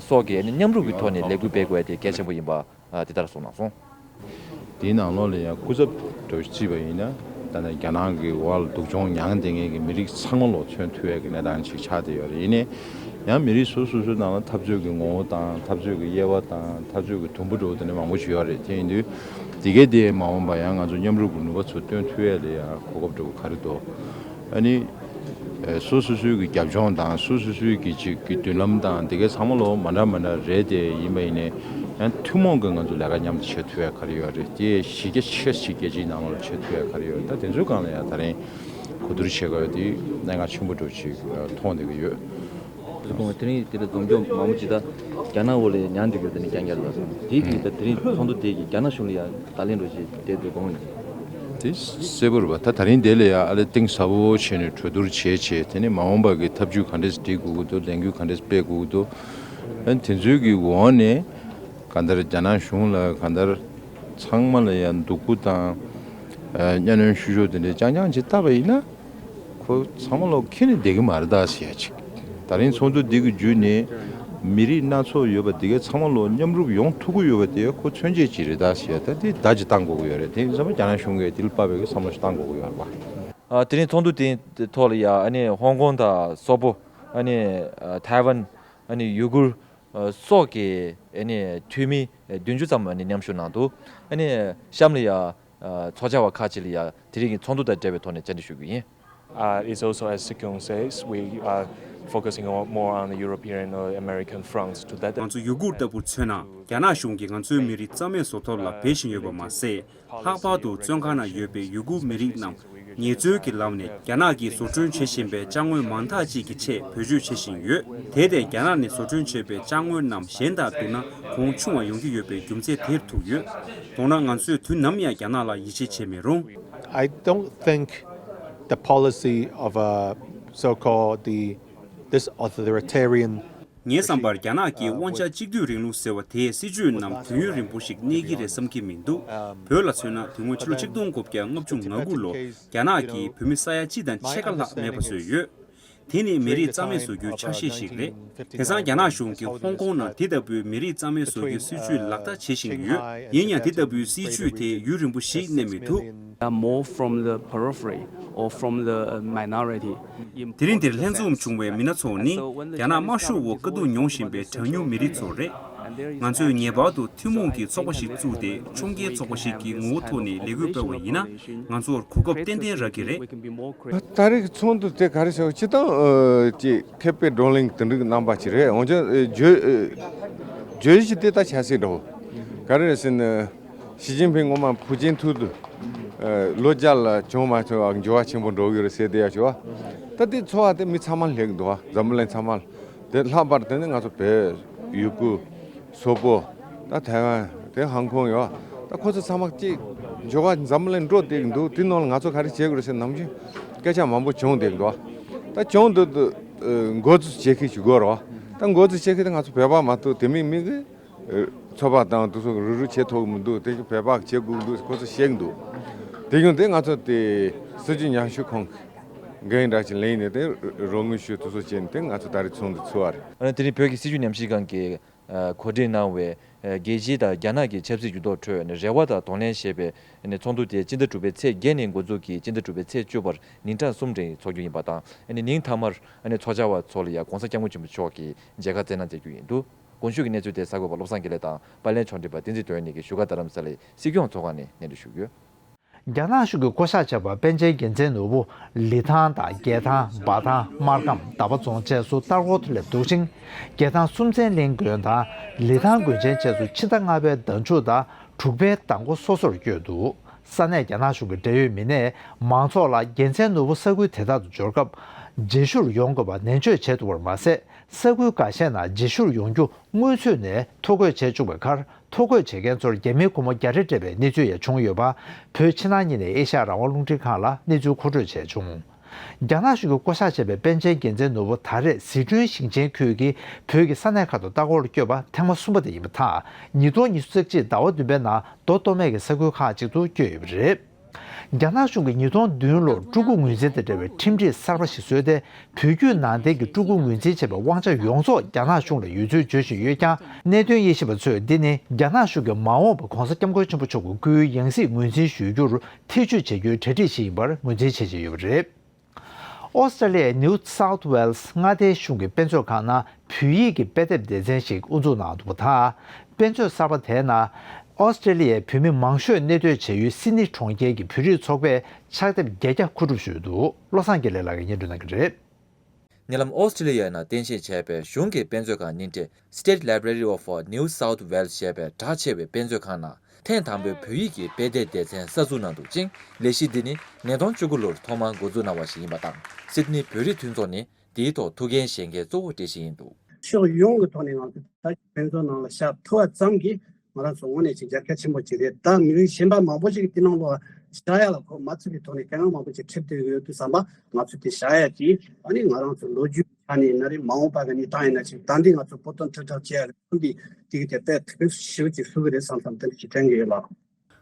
སོགས་ཀྱི་ཨ་ནི་མཉམ་རུབ་ཀྱི་ཐོག་ནས་ལས་འགུལ་སྤེལ་དགོས་ཡ་དེ་གལ་ཆེན་པོ་ཡིན་པ། ཨ་དེ་ལྟར་གསུངས་གནང་སོང་། དེའི་ནང་ལོགས་ལ་ཡང་སྐུ་ཚབ་འདྲ་བོ་བརྩིས་པ་ཡིན་ན། ད་ནི་རྒྱ་ནག་གི་འོག་ལ་སྡུག་སྦྱོང་མྱངས་བསྡད་མཁན་གྱི་མི་རིགས་ཚང་མ་ལོ་མཚོན་ཐུབ་ཡ་གི་གནས་སྟངས་ཅིག་ཆགས་བསྡད་ཡོད་རེད། ཡིན་ནའི་ཡང་མི་རིགས་སོ་སོ་སོའི་ནང་ལ་འཐབ་རྩོད་ཀྱི་ངོ་བོ་དང་འཐབ་རྩོད་ཀྱི་དབྱེ་བ་དང་འཐབ་རྩོད་ཀྱི་དུམ་བུ་འདྲ་བོ་དེ་འདྲ་མང་པོ་ཅིག་ཡོད་རེད། དེ་ཡིན་དུས་དེ་གའི་དེ་མ་འོངས་པ་ཡང་ང་ཚོ་མཉམ་རུབ་ཀྱི་ནུས་པ་ཚོ་སྟོན་ཐུབ་ཡ་ལ་ཡང་གོ་སྐབས་འདྲ་བོ་ག་རེ་འདུག་ཨ་ནི། ཨེ་སོ་སོ་སོའི་གི་རྒྱབ་ལྗོངས་དང་སོ་སོ་སོའི་གི་ཅིག་གི་མདུན་ལམ་དང་དེ་གའི་ཚང་མ་ལོ་མ་འདྲ་མ་འདྲ་རེད་དེ། ཡིན་པ་ཡིན་ནའི་ ཡང་ཐུན་མོང་གི་ང་ཚོ་ལས་ཀ་མཉམ་དུ་བྱེད་ཐུབ་ཡ་ག་རེ་ཡོད་རེད། དེ་གཞི་རྒྱ་ཆེ་ཞིག་རྒྱལ་སྤྱིའི་ནང་ལ་བྱེད་ཐུབ་ཡ་ག་རེ་ཡོད་རེད། ད་དེ་ཚོའི་སྒང་ལ་ཡང་ད་རིང་གོ་བསྡུར་བྱེད་དགོས་ཡ་དེ་གནད་འགག་ཆེན་པོ་འདྲ་ཞིག་མཐོང་བསྡད་ཀྱི་ཡོད། དེ་རིང་དེ་འདྲ་འཛོམས་སྐྱོང་མང་པོ་ཅིག་ད་རྒྱ་ནག་འོག་ལ་མྱངས་འདུག་ཡོད། དེ་ནི་རྐྱང་རྐྱང་རེད་ལ་སོང་དེ་གི་ད་དེ་རིང་ཚོགས་འདུ་དེ་གི་རྒྱ་ནག་གཞུང་ལ་ཡང་བརྡ་ལན་འདྲ་ཞིག་དེ་ཚོ་དགོངས་ཡོད། དེ་གསལ་པོ་རེད་པ། ད་ད་རིང་དེ་ལ་ཡང་ཨ་ལེ་གཏིང་ཟབ་པོ་བྱས་ནས་གྲོས་བསྡུར་བྱས་བྱས། དེ་ནས་མ་འོངས་པ་གི་ཐབས་ཇུས་ག་འདྲས་སྒྲིག་དགོས་ཀྱི་འདུག་ལས་འགུལ་ག་འདྲས་སྤེལ་དགོས་ཀྱི་འདུག་ཨ་ནི་དེ་ཚོའི་གི་འོག་ནས་གང་ལྟར་རྒྱ་ནག་གཞུང་ལ་གང་ལྟར་ཚང་མ་ལ་ཡང་སྡུག་པོ་དང་གཉའ་གནོན་ཤུགས་ཤོས་དེ་འདྲས་རྐྱང་རྐྱང་ཅིག་བཏབ་པ་ཡིན་ན། ཁོ་ཚང་མ་ལོག་ཁྱེར་ནས་བསྡད་ཀྱི་མ་རེད་ད་ཟེར་ཡ་ཅིག་ད་རིང་ཚོགས་འདུ་འདི་གི་བརྒྱུད་ནས་མི་རིགས་སྣ་ཚོགས་ཡོད་པ་འདི་གའི་ཚང་མ་ལོག་མཉམ་རུབ་ཡོང་ཐུབ་ཀྱི་ཡོད་པ་དེ་ཁོ་མཚོན་བྱེད་ཅིག་རེད་ད་ཟེར་ཡ། ད་དེ་བརྡ་ཅིག་བཏང་དགོས་ཀྱི་ཡོད་རེད། དེ་ཡིན་ཙང་རྒྱ་ནག་གཞུང་གིས་དེ་ལ་དཔག་པའི་བསམ་བློ་ཞིག་བཏང་དགོས་ཀྱི་ཡོད་རེད་པ། ཨ། དེ་རིང་ཚོགས་འདུ་དེའི་ཐོག་ལ་ཡ་ཨ་ནི་ཧོང་ཀོང་དང་སོག་པོ། ཨ་ནི་ཨ་ཐའེ་ཝན། ཨ་ནི་ཡུ་གུར། ཨ། སོགས་ཀྱི་ཨ་ནི་འཐུས་མི་བདུན་ཅུ་ཙམ་ཨ་ནི་མཉམ་ཞུགས་གནང་འདུག་ཨ་ནི་གཤམ་ལ་ཡ། ཨ། ཚོགས་བཅར་བ་ཁག་ཅིག་ལ་ཡང་དེ་རིང་གི་ཚོགས་འདུ་དང་འབྲེལ་བའི་ཐོག་ནས་བཅར་འདྲི་ཞུ་རྒྱུ་ཡིན། Uh, it's also, as Sukhyung says, we are focusing on, more on the European or American fronts to that. ང་ཚོ་ཡུ་གུར་ལྟ་བུར་མཚོན་ན། རྒྱ་ནག་གཞུང་གིས་ང་ཚོའི་མི་རིགས་རྩ་མེད་བཟོ་ཐབས་ལ་འབད་བཞིན་ཡོད་པ་མ་ཟད། ལྷག་པར་དུ་བཙོན་ཁང་ནང་ཡོད་པའི་ཡུ་གུར་མི་རིགས་རྣམས་ངལ་རྩོལ་གྱི་ལམ་ནས་རྒྱ་ནག་གིས་བཟོ་སྐྲུན་བྱེད་བཞིན་པའི་ཅ་དངོས་མང་དག་ཅིག་གི་ཆེད་བེད་སྤྱོད་བྱེད་བཞིན་ཡོད། དེ་དེ་རྒྱ་ནག་ནས་བཟོ་སྐྲུན་བྱས་པའི་ཅ་དངོས་རྣམས་གཞན་དང་བསྡུར་ན་གོང་ཆུང་བ་ཡོང་གི་ཡོད་པའི་རྒྱུ་མཚན་དེར་ཐུག་ཡོད། མདོར་ན་ང་ཚོས་དུས་ནམ་ཡང་རྒྱ་ནག་ལ་ཡིད་ཆེས་བྱེད་མི་རུང་། I don't think the policy of, uh, so-called the, this authoritarian ངའི་བསམ་པར་རྒྱ་ནག་གིས་དབང་ཆ་གཅིག་སྡུད་རིང་ལུགས་ཟེར་བ་དེའི་སྲིད་བྱུས་རྣམས་དུས་ཡུན་རིང་པོ་ཞིག་གནས་ཀྱི་རེད་བསམ་གྱི་མི་འདུག་བོད་ལ་མཚོན་ན་དེ་སྔོན་ཕྱི་ལོ་ཆིག་སྟོང་དགུ་བརྒྱ་ལྔ་བཅུ་ང་དགུ་ལོ་རྒྱ་ནག་གིས་བོད་མི་ས་ཡ་གཅིག་དང་ཕྱེད་ཀ་ལྷག་མེད་པ་བཟོས་ཡོད། དེ་ནི་མི་རིགས་རྩ་མེད་བཟོ་རྒྱུའི་ཆ་ཤས་ཤིག་རེད། དེང་སང་རྒྱ་ནག་གཞུང་གིས་ཧོང་ཀོང་ནང་དེ་ལྟ་བུའི་མི་རིགས་རྩ་མེད་བཟོ་རྒྱུའི་སྲིད་བྱུས་ལག་བསྟར་བྱེད་བཞིན་ཡོད། ཡིན་ཡང་དེ་ལྟ་བུའི་སྲིད་བྱུས་དེ་ཡུན་རིང་པོ་ཞིག་གནས་མི་ཐུབ། Are more from the periphery or from the minority. དེ་རིང་འདིར་ལྷན་འཛོམས་བྱུང་བའི་མི་སྣ་ཚོ་ནི་རྒྱ་ནག་དམར་ཤོག་འོག་དཀའ་སྡུག་མྱོང་བཞིན་པའི་གྲངས་ཉུང་མི་རིགས་ཚོ་རེད། ང་ཚོས་ངེས་པར་དུ་ཐུན་མོང་གི་ཚོགས་པ་ཞིག་བཙུགས་ཏེ་ཁྱོང་མཁན་ཚོགས་པ་ཞིག་གི་ངོ་བོ་ཐོག་ནས་ལས་འགུལ་སྤེལ་བ་ཡིན་ན་ང་ཚོར་གོ་སྐབས་ཏན་ཏན་རག་གི་རེད། ད་རེས་ཀྱི་ཚོགས་འདུ་དེ་ག་རེ་ཟེར་བ་སྤྱིར་བཏང་ཨ་ཅིག་མཁས་པའི་བགྲོ་གླེང་དེ་འདྲའི་རྣམ་པ་ཅིག་རེད། འོན་ཀྱང་ཨ་བརྗོད་ཨ་བརྗོད་གཞི་དེ་ད་ཆབ་སྲིད་འདྲ་བོ་ག་རེ་རེད་ཟེར་ན། ཞི་ཅིན་ཕིང་སྔོན་མ་ཕུའུ་ཅིན་ཐུ་དུ་ལོ་བརྒྱ་ལ་བྱུང་མ་བྱུང་བ་འགྱུར་བ་ཆེན་པོ་འགྲོ་གི་རེད་ཟེར་བསྡད་ཡ་ཅིག་བ། ད་དེ་ཚོར་བ་དེ་མི་ཚང་མ་སླེབས་འདུག་བ། འཛམ་བུ་གླིང་ཚང་མ། དེ་ལྷག་པར་དེ་ནི་ང་ཚོ་བོད། ཡུ་གུར། སོག་པོ། ད་ཐའེ་ཝན། དེ་ཧང་ཀོང་ཡོད། ད་ཁོ་ཚོ་ཚང་མ་གཅིག་འགྱུར་བ་འཛམ་བུ་གླིང་འགྲོ་བསྡད་ཀྱི་འདུག་དེ་ནང་ལ་ང་ཚོ་ག་རེ་བྱེད་དགོས་རེད་ཟེར་ནམ་རྒྱུན་སྐད་ཆ་མང་པོ་བྱུང་བསྡད་ཀྱི་འདུག་བ། ད་བྱུང་འདུག་འདུག་འགོ་འཛུགས་བྱེད་མཁན་ཞིག་དགོས་རེད་བ། ད་འགོ་འཛུགས་བྱེད་མཁན་དེ་ང་ཚོ་བོད་པ་མ་གཏོགས་དེ་མིན་མི་གི་ཚོགས་པ་དང་དེ་ཚོ་རུག་རུག་བྱེད་ཐུབ་ཀྱི་མི་འདུག་དེ་བོད་པ་བྱེད་དགོས་ཀྱི་འདུག་ཁོ་ཚོ་བཤད་ཀྱི་འདུག་དེ་བཞིན་དེ་ང་ཚོ་དེ་སྲིད་བྱུས་ཉམས་ཞིབ་ཁང་གི་འགན་འདྲ་ཅིག་ལེན་ནས་དེ་རོགས་དངུལ་ཞུ་དེ་ཚོ་བྱས་ནས་དེ་ང་ཚོ་ད་རེས་ཚོགས་འདུ་ཚུགས་པ་རེད། ཨ་ནི་དེ་རིང་བོད་ཀྱི་སྲིད་བྱུས་ཉམས་ཞིབ་ཁང་གིས་གོ་སྒྲིག་གནང་བའི་རྒྱལ་སྤྱི་དང་རྒྱ་ནག་གི་ཆབ་སྲིད་འགྱུར་ལྡོག་ཁྲོད་རེ་བ་དང་གདོང་ལེན་ཞེས་པའི་ཚོགས་འདུ་དེ་སྤྱི་ཟླ་དྲུག་པའི་ཚེས་བརྒྱད་ནས་འགོ་འཛུགས་ཀྱིས་སྤྱི་ཟླ་དྲུག་པའི་ཚེས་བཅུ་བར་ཉིན་གྲངས་གསུམ་རིང་འཚོགས་རྒྱུ་ཡིན་པ་དང་། ཨ་ནི་ཉིན་མཐའ་མར་ཨ་ནི་ཚོགས་བཅར་བ་ཚོ་ལ་ཡང་༸གོང་ས་༸སྐྱབས་མགོན་ཆེན་པོ་མཆོག་གིས་མཇལ་ཁ་བསྩལ་གནང་མཛད་རྒྱུ་ཡིན་འདུག་གོང་ཞུས་ཀྱི་གནས་ཚུལ་དེ་གསར་འགོད་པ་བློ་བཟང་དགེ་ལེགས་དང་པར་ལེན་ཕྱོགས་སྒྲིག་པ་བསྟན་འཛིན་དོན་གཉེར་གྱིས་བཞུགས་སྒར་རྡ་རམ་ས་ལའི་སྲིད་སྐྱོང་ཚོགས་ཁང་ནས་སྙན་སྒྲོན་ཞུས་ཡོད། རྒྱ་ནག་གཞུང་གིས་བསྐོ་བཞག་བྱས་པ་པཎ་ཆེན་རྒྱལ་མཚན་ནོར་བུ་ལི་ཐང་དང་རྒྱལ་ཐང་། འབའ་ཐང་། སྨར་ཁམས། དགའ་བ་རྫོང་བཅས་སུ་ལྟ་སྐོར་དུ་སླེབས་འདུག་ཅིང་། རྒྱལ་ཐང་སུམ་རྩེན་གླིང་དགོན་དང་ལི་ཐང་དགོན་ཆེན་བཅས་སུ་ཕྱི་ཟླ་ལྔ་པའི་ཟླ་མཇུག་དང་དྲུག་པའི་ཟླ་མགོ་སོ་སོར་བསྐྱོད་འདུག་ས་གནས་རྒྱ་ནག་གཞུང་གི་འབྲེལ་ཡོད་མི་སྣས་མང་ཚོགས་ལ་རྒྱལ་མཚན་ནོར་བུ་ས་ཁུལ་དེ་དག་ཏུ་འབྱོར་སྐབས་རྗེས་ཤུལ་ཡོང་དགོས་པ་ནན་བརྗོད་བྱས་འདུག་པར་མ་ཟད། ས་ཁུལ་འགའ་ཤས་ནང་རྗེས་ཤུལ་ཡོང་རྒྱུ་སྔོན་ཚུད་ནས་ཐོ་འགོད་བྱས་བཅུག་པའི་ཁར། ཐོ་འགོད་བྱེད་མཁན་ཚོར་རྒྱ་མིའི་སྒོར་མོ་བརྒྱ་རེ་སྤྲད་པའི་གནས་ཚུལ་ཡང་བྱུང་ཡོད་པ། བོད་ཕྱི་ནང་གཉིས་ནས་ཨེ་ཤ་ཡ་རང་དབང་རླུང་འཕྲིན་ཁང་ལ་གནས་ཚུལ་མཁོ་སྤྲོད་བྱས་བྱུང་། རྒྱ་ནག་གཞུང་གིས་བསྐོ་བཞག་བྱས་པའི་པཎ་ཆེན་རྒྱལ་མཚན་ནོར་བུ་ད་རེས་ཟི་ཁྲོན་ཞིང་ཆེན་ཁུལ་གྱི་བོད་ཀྱི་ས་གནས་ཁག་ཏུ་ལྟ་སྐོར་ལ་བསྐྱོད་པ་ཐེངས་མ་གསུམ་པ་དེ་ཡིན་པ་དང་། ཉིས་སྟོང་ཉི་ཤུ་རྩ་གཅིག་ཟླ་བ་བདུན་པའི་ནང་མདོ་སྟོད་སྨད་ཀྱི་ས་ཁུལ་ཁག་ཅིག་ཏུ་བསྐྱོད་ཡོད་པ་རེད། རྒྱ་ནག་གཞུང་གིས་ཉིས་སྟོང་བདུན་ལོར་སྤྲུལ་སྐུ་ངོས་འཛིན་དང་འབྲེལ་བའི་ཁྲིམས་སྒྲིག་གསར་པ་ཞིག་བཟོས་ཏེ། བོད་བརྒྱུད་ནང་བསྟན་གྱི་སྤྲུལ་སྐུ་ངོས་འཛིན་བྱེད་པའི་དབང་ཆ་ཡོངས་རྫོགས་རྒྱ་ནག་གཞུང་ལ་ཡོད་ཚུལ་བརྗོད་བཞིན་ཡོད་ཀྱང་། གནད་དོན་དབྱེ་ཞིབ་པ་ཚོས་འདི་ནི་རྒྱ་ནག་གཞུང་གིས་མ་འོངས་པར་༸གོང་ས་༸སྐྱབས་མགོན་ཆེན་པོ་མཆོག་གི་སྐུའི་ཡང་སྲིད་ངོས་འཛིན་ཞུ་རྒྱུར་ཐེ་ཇུས་བྱེད་རྒྱུའི་གྲ་སྒྲིག་ཞིག་ཡིན་པར་ངོས་འཛིན་བྱེད་བཞིན་ཡོད་པ་རེད། ཨོ་སི་ཀྲི་ལི་ཡའི་ནིའུ་སའུཐ་ཝེལ་སི་མངའ་སྡེའི་གཞུང་གི་དཔེ་མཛོད་ཁང་ནང་བོད་ཡིག་གི་དཔེ་དེབ་སྡེ་ཚན་ཞིག་དབུ་འཛུགས་གནང་འདུག་པ་དང་། དཔེ་མཛོད་གསར་པ་དེའི་ནང་ཨོ་སི་ཀྲི་ལི་ཡའི་བོད་མི་མང་ཤོས་གནས་སྡོད་བྱེད་ཡུལ་སིད་ནི་གྲོང་ཁྱེར་གྱི་བོད་རིགས་ཚོགས་པས་ཕྱག་དེབ་བརྒྱད་བརྒྱ་མཁོ་སྒྲུབ་ཞུས་འདུག་བློ་བཟང་དགེ་ལེགས་ལགས་ཀྱིས་སྙན་སྒྲོན་གནང་གི་རེད། ཉེ་ལམ་ཨོ་སི་ཀྲི་ལི་ཡ་ནང་རྟེན་གཞི་བྱས་པའི་གཞུང་གི་དཔེ་མཛོད་ཁང་རྙིང་གྲས་State Library of New South Wales ཞེས་པའི་གྲགས་ཆེ་བའི་དཔེ་མཛོད་ཁང་ནང་ཐེངས་དང་པོའི་བོད་ཡིག་གི་དཔེ་དེབ་སྡེ་ཚན་གསར་འཛུགས་གནང་འདུག་ཅིང་། ལས་གཞི་འདི་ནི་ཉིས་སྟོང་བཅུ་དགུ་ལོར་ཐོག་མར་འགོ་འཛུགས་གནང་བ་ཞིག་ཡིན་པ་དང་། སིད་ནི་བོད་རིགས་མཐུན་ཚོགས་ནི་དེའི་ཐོག་ཐུགས་འགན་བཞེས་མཁན་གཙོ་བོ་གྲས་ཤིག་ཡིན་འདུག། ཕྱོགས་ཡོངས་ཀྱི་ཐོག་ནས་ང་ཚོ་ད་དཔེ་མཛོད་ནང་ལ་བཞག་ཐུབ་པ་ཙམ་གྱིས་ང་རང་ཚོ་དངོས་གནས་ཅིག་རྒྱལ་ཁ་ཆེན་པོ་ཅིག་རེད། ད་མི་རིགས་གཞན་པ་མང་པོ་ཞིག་གིས་དེ་ནང་ལོགས་བཞག་ཡ་ལ་གོ་མ་ཚུད་པའི་ཐོག་ནས་དཀའ་ངལ་མང་པོ་ཅིག་འཕྲད་བསྡད་ཡོད་དུས་ཙམ་པ། ང་ཚོས་དེ་བཞག་ཡ་ཅིག་ཨ་ནི་ང་རང་ཚོ་ལོ་རྒྱུས་ཀྱི་ཆ་ནས་ཡིན་ན་རེད། མ་འོངས་པ་གི་གནས་སྟངས་ཡིན་ན་ཅིག་ད་འདི་ང་ཚོ་བོད་དོན་ཁྲིམས་ཐག་བཅད་ཡ་གི་ཐོག་འདི་དེ་གི་དེ་དཔེ་དེ་ཞེ་པོ་ཅིག་ཧྲུལ་གི་རེད་བསམ་བསམ་དེ་འདྲ་ཞིག་དྲན་གི་ཡོད་ལགས།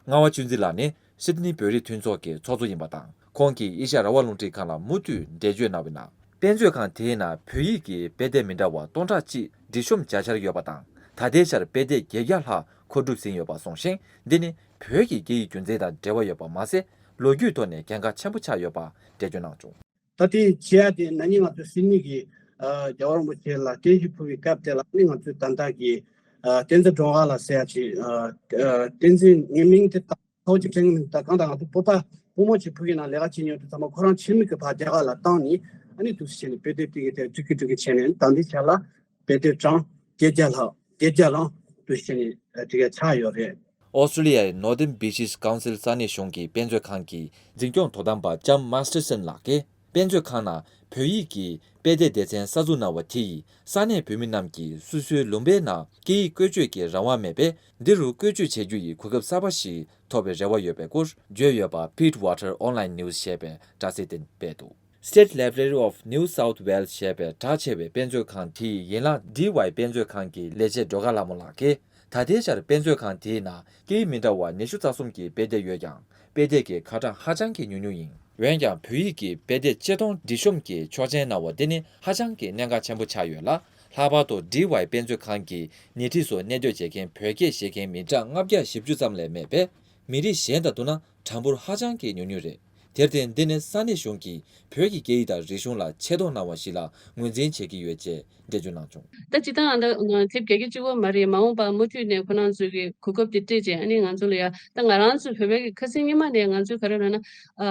རྔ་བ་ཆོས་འཛིན་ལགས་ནི་སིད་ནི་བོད་རིགས་མཐུན་ཚོགས་ཀྱི་ཚོགས་གཙོ་ཡིན་པ་དང་། ཁོང་གིས་ཨེ་ཤ་ཡ་རང་དབང་རླུང་འཕྲིན་ཁང་ལ་མུ་མཐུད་འགྲེལ་བརྗོད་གནང་བའི་ནང་། དཔེ་མཛོད་ཁང་དེའི་ནང་བོད་ཡིག་གི་དཔེ་དེབ་མི་འདྲ་བ་སྟོང་ཕྲག་གཅིག་སྒྲིག་གཤོམ་བྱ་འཆར་ཡོད་པ་དང་། ད་ལྟའི་ཆར་དཔེ་དེབ་བརྒྱད་བརྒྱ་ལྷག་མཁོ་སྒྲུབ་ཟིན་ཡོད་པ་གསུངས་ཤིང་། འདི་ནི་བོད་ཀྱི་སྐད་ཡིག་རྒྱུན་འཛིན་དང་འབྲེལ་བ་ཡོད་པ་མ་ཟད། ལོ་རྒྱུས་ཐོག་ནས་གལ་འགངས་ཆེན་པོ་ཆགས་ཡོད་པ་འགྲེལ་བརྗོད་གནང་བྱུང་། ད་དེ་བྱེད་ཡ་དེ་ན་ནིང་ང་ཚོ་སིད་ནི་གི་ཨ་རྒྱལ་བ་རིན་པོ་ཆེ་ལ་རྟེན་གཞི་ཕུལ་བའི་སྐབས་དེ་ལ་ནི་ང་ཚོའི་ད་ལྟ་གི་ཨ་བསྟན་འཛིན་སྒྲོལ་དཀར་ལགས་ཟེར་ཡ་ཅིག་ཨ་ཨ་བསྟན་འཛིན་ངའི་མིང་དེ་ད་ཧོ་ཅིག་དྲན་གི་མི་འདུག། ད་གང་ལྟར་ང་ཚོ་བོད་པ་བུ་མོ་ཅིག་ཕ་གི་ནང་ལས་ཀ་བྱེད་མྱོང་དུས་ཙམ་པ་ཁོ་རང་ཕྱི་མིག་གི་ཕར་རྒྱ་གར་ལ་བཏང་ནས་ཨ་ནི་འདུག་སེ་བྱས་ནས་དཔེ་དེབ་དེ་གི་དེ་སྒྲིག་གི་སྒྲིག་གི་བྱས་ནས་ད་འདི་ཆ་ལ་དཔེ་དེབ་གྲངས་བརྒྱད་བརྒྱ་ལྷག་བརྒྱད་བརྒྱ་ལྷག་འདུག་སེ་བྱས་ནས་དེ་ག་ཆགས་ཡོད་རེད། ཨོ་སི་ཀྲི་ལི་ཡའི་Northern Beaches Council ས་གནས་གཞུང་གི་དཔེ་མཛོད་ཁང་གི་འཛིན་སྐྱོང་དོ་དམ་པ་ལྕམ་མཱ་སི་ཊར་སན་ལགས་ཀྱིས། དཔེ་མཛོད་ཁང་ནང་བོད་ཡིག་གི་དཔེ་དེབ་སྡེ་ཚན་གསར་འཛུགས་གནང་བ་དེ་ཡིས་ས་གནས་བོད་མི་རྣམས་ཀྱིས་སོ་སོའི་ལུང་པའི་ནང་སྐད་ཡིག་བཀོལ་སྤྱོད་ཀྱི་རང་དབང་མེད་པས། འདི་རུ་བཀོལ་སྤྱོད་བྱེད་རྒྱུ་ཡི་གོ་སྐབས་གསར་པ་ཞིག་ཐོབ་པའི་རེ་བ་ཡོད་པའི་སྐོར་བརྗོད་ཡོད་པ་Pittwater Online News ཞེས་པའི་དྲ་ཚིགས་སྟེང་སྤེལ་འདུག། State Library of New South Wales ཞེས་པའི་གྲགས་ཆེ་བའི་དཔེ་མཛོད་ཁང་དེ་ཡི་ཡན་ལག་ཌི་ཝའི་དཔེ་མཛོད་ཁང་གི་ལས་བྱེད་སྒྲོལ་དཀར་ལྷ་མོ་ལགས་ཀྱིས། ད་ལྟའི་ཆར་དཔེ་མཛོད་ཁང་དེའི་ནང་སྐད་ཡིག་མི་འདྲ་བ་ཉི་ཤུ་རྩ་གསུམ་གྱི་དཔེ་དེབ་ཡོད་ཀྱང་། དཔེ་དེབ་ཀྱི་ཁ་གྲངས་ཧ་ཅང་གི་ཉུང་ཉུང་ཡིན། འོན་ཀྱང་བོད་ཡིག་གི་དཔེ་དེབ་ཆེད་གཏོང་སྒྲིག་གཤོམ་གྱི་ཆོག་མཆན་གནང་བ་འདི་ནི་ཧ་ཅང་གི་གནད་འགག་ཆེན་པོ་ཆགས་ཡོད་ལ། ལྷག་པར་དུ་ཌི་ཝའི་དཔེ་མཛོད་ཁང་གི་ཉེ་འཁྲིས་སུ་གནས་སྡོད་བྱེད་མཁན་བོད་སྐད་ཤེས་མཁན་མི་གྲངས་ལྔ་བརྒྱ་བཞི་བཅུ་ཙམ་ལས་མེད་པས། མི་རིགས་གཞན་དང་བསྡུར་ན་གྲངས་འབོར་ཧ་ཅང་གི་ཉུང་ཉུང་རེད། དེར་བརྟེན། འདི་ནི་ས་གནས་གཞུང་གིས་བོད་ཀྱི་སྐད་ཡིག་དང་རིག་གཞུང་ལ་ཆེ་མཐོང་གནང་བ་ཞིག་ལ་ངོས་འཛིན་བྱེད་ཀྱི་ཡོད་ཅེས་འགྲེལ་བརྗོད་གནང་བྱུང་། ད་སྤྱིར་བཏང་ཨ་ད་དེབ་བརྒྱ་དཀྱུས་གཅིག་པོ་མ་རེད། མ་འོངས་པར་མུ་མཐུད་ནས་ཁོ་རང་ཚོས་ཀྱི་གོ་སྐབས་དེ་སྤྲད་རྗེས་ཨ་ནི་ང་ཚོ་ལ་ཡ་ད་ང་རང་ཚོ་བོད་པའི་གི་ཁ་སང་ཉི་མ་ནས་ང་ཚོའི་ག་རེ་ལབ་ན་ཨ་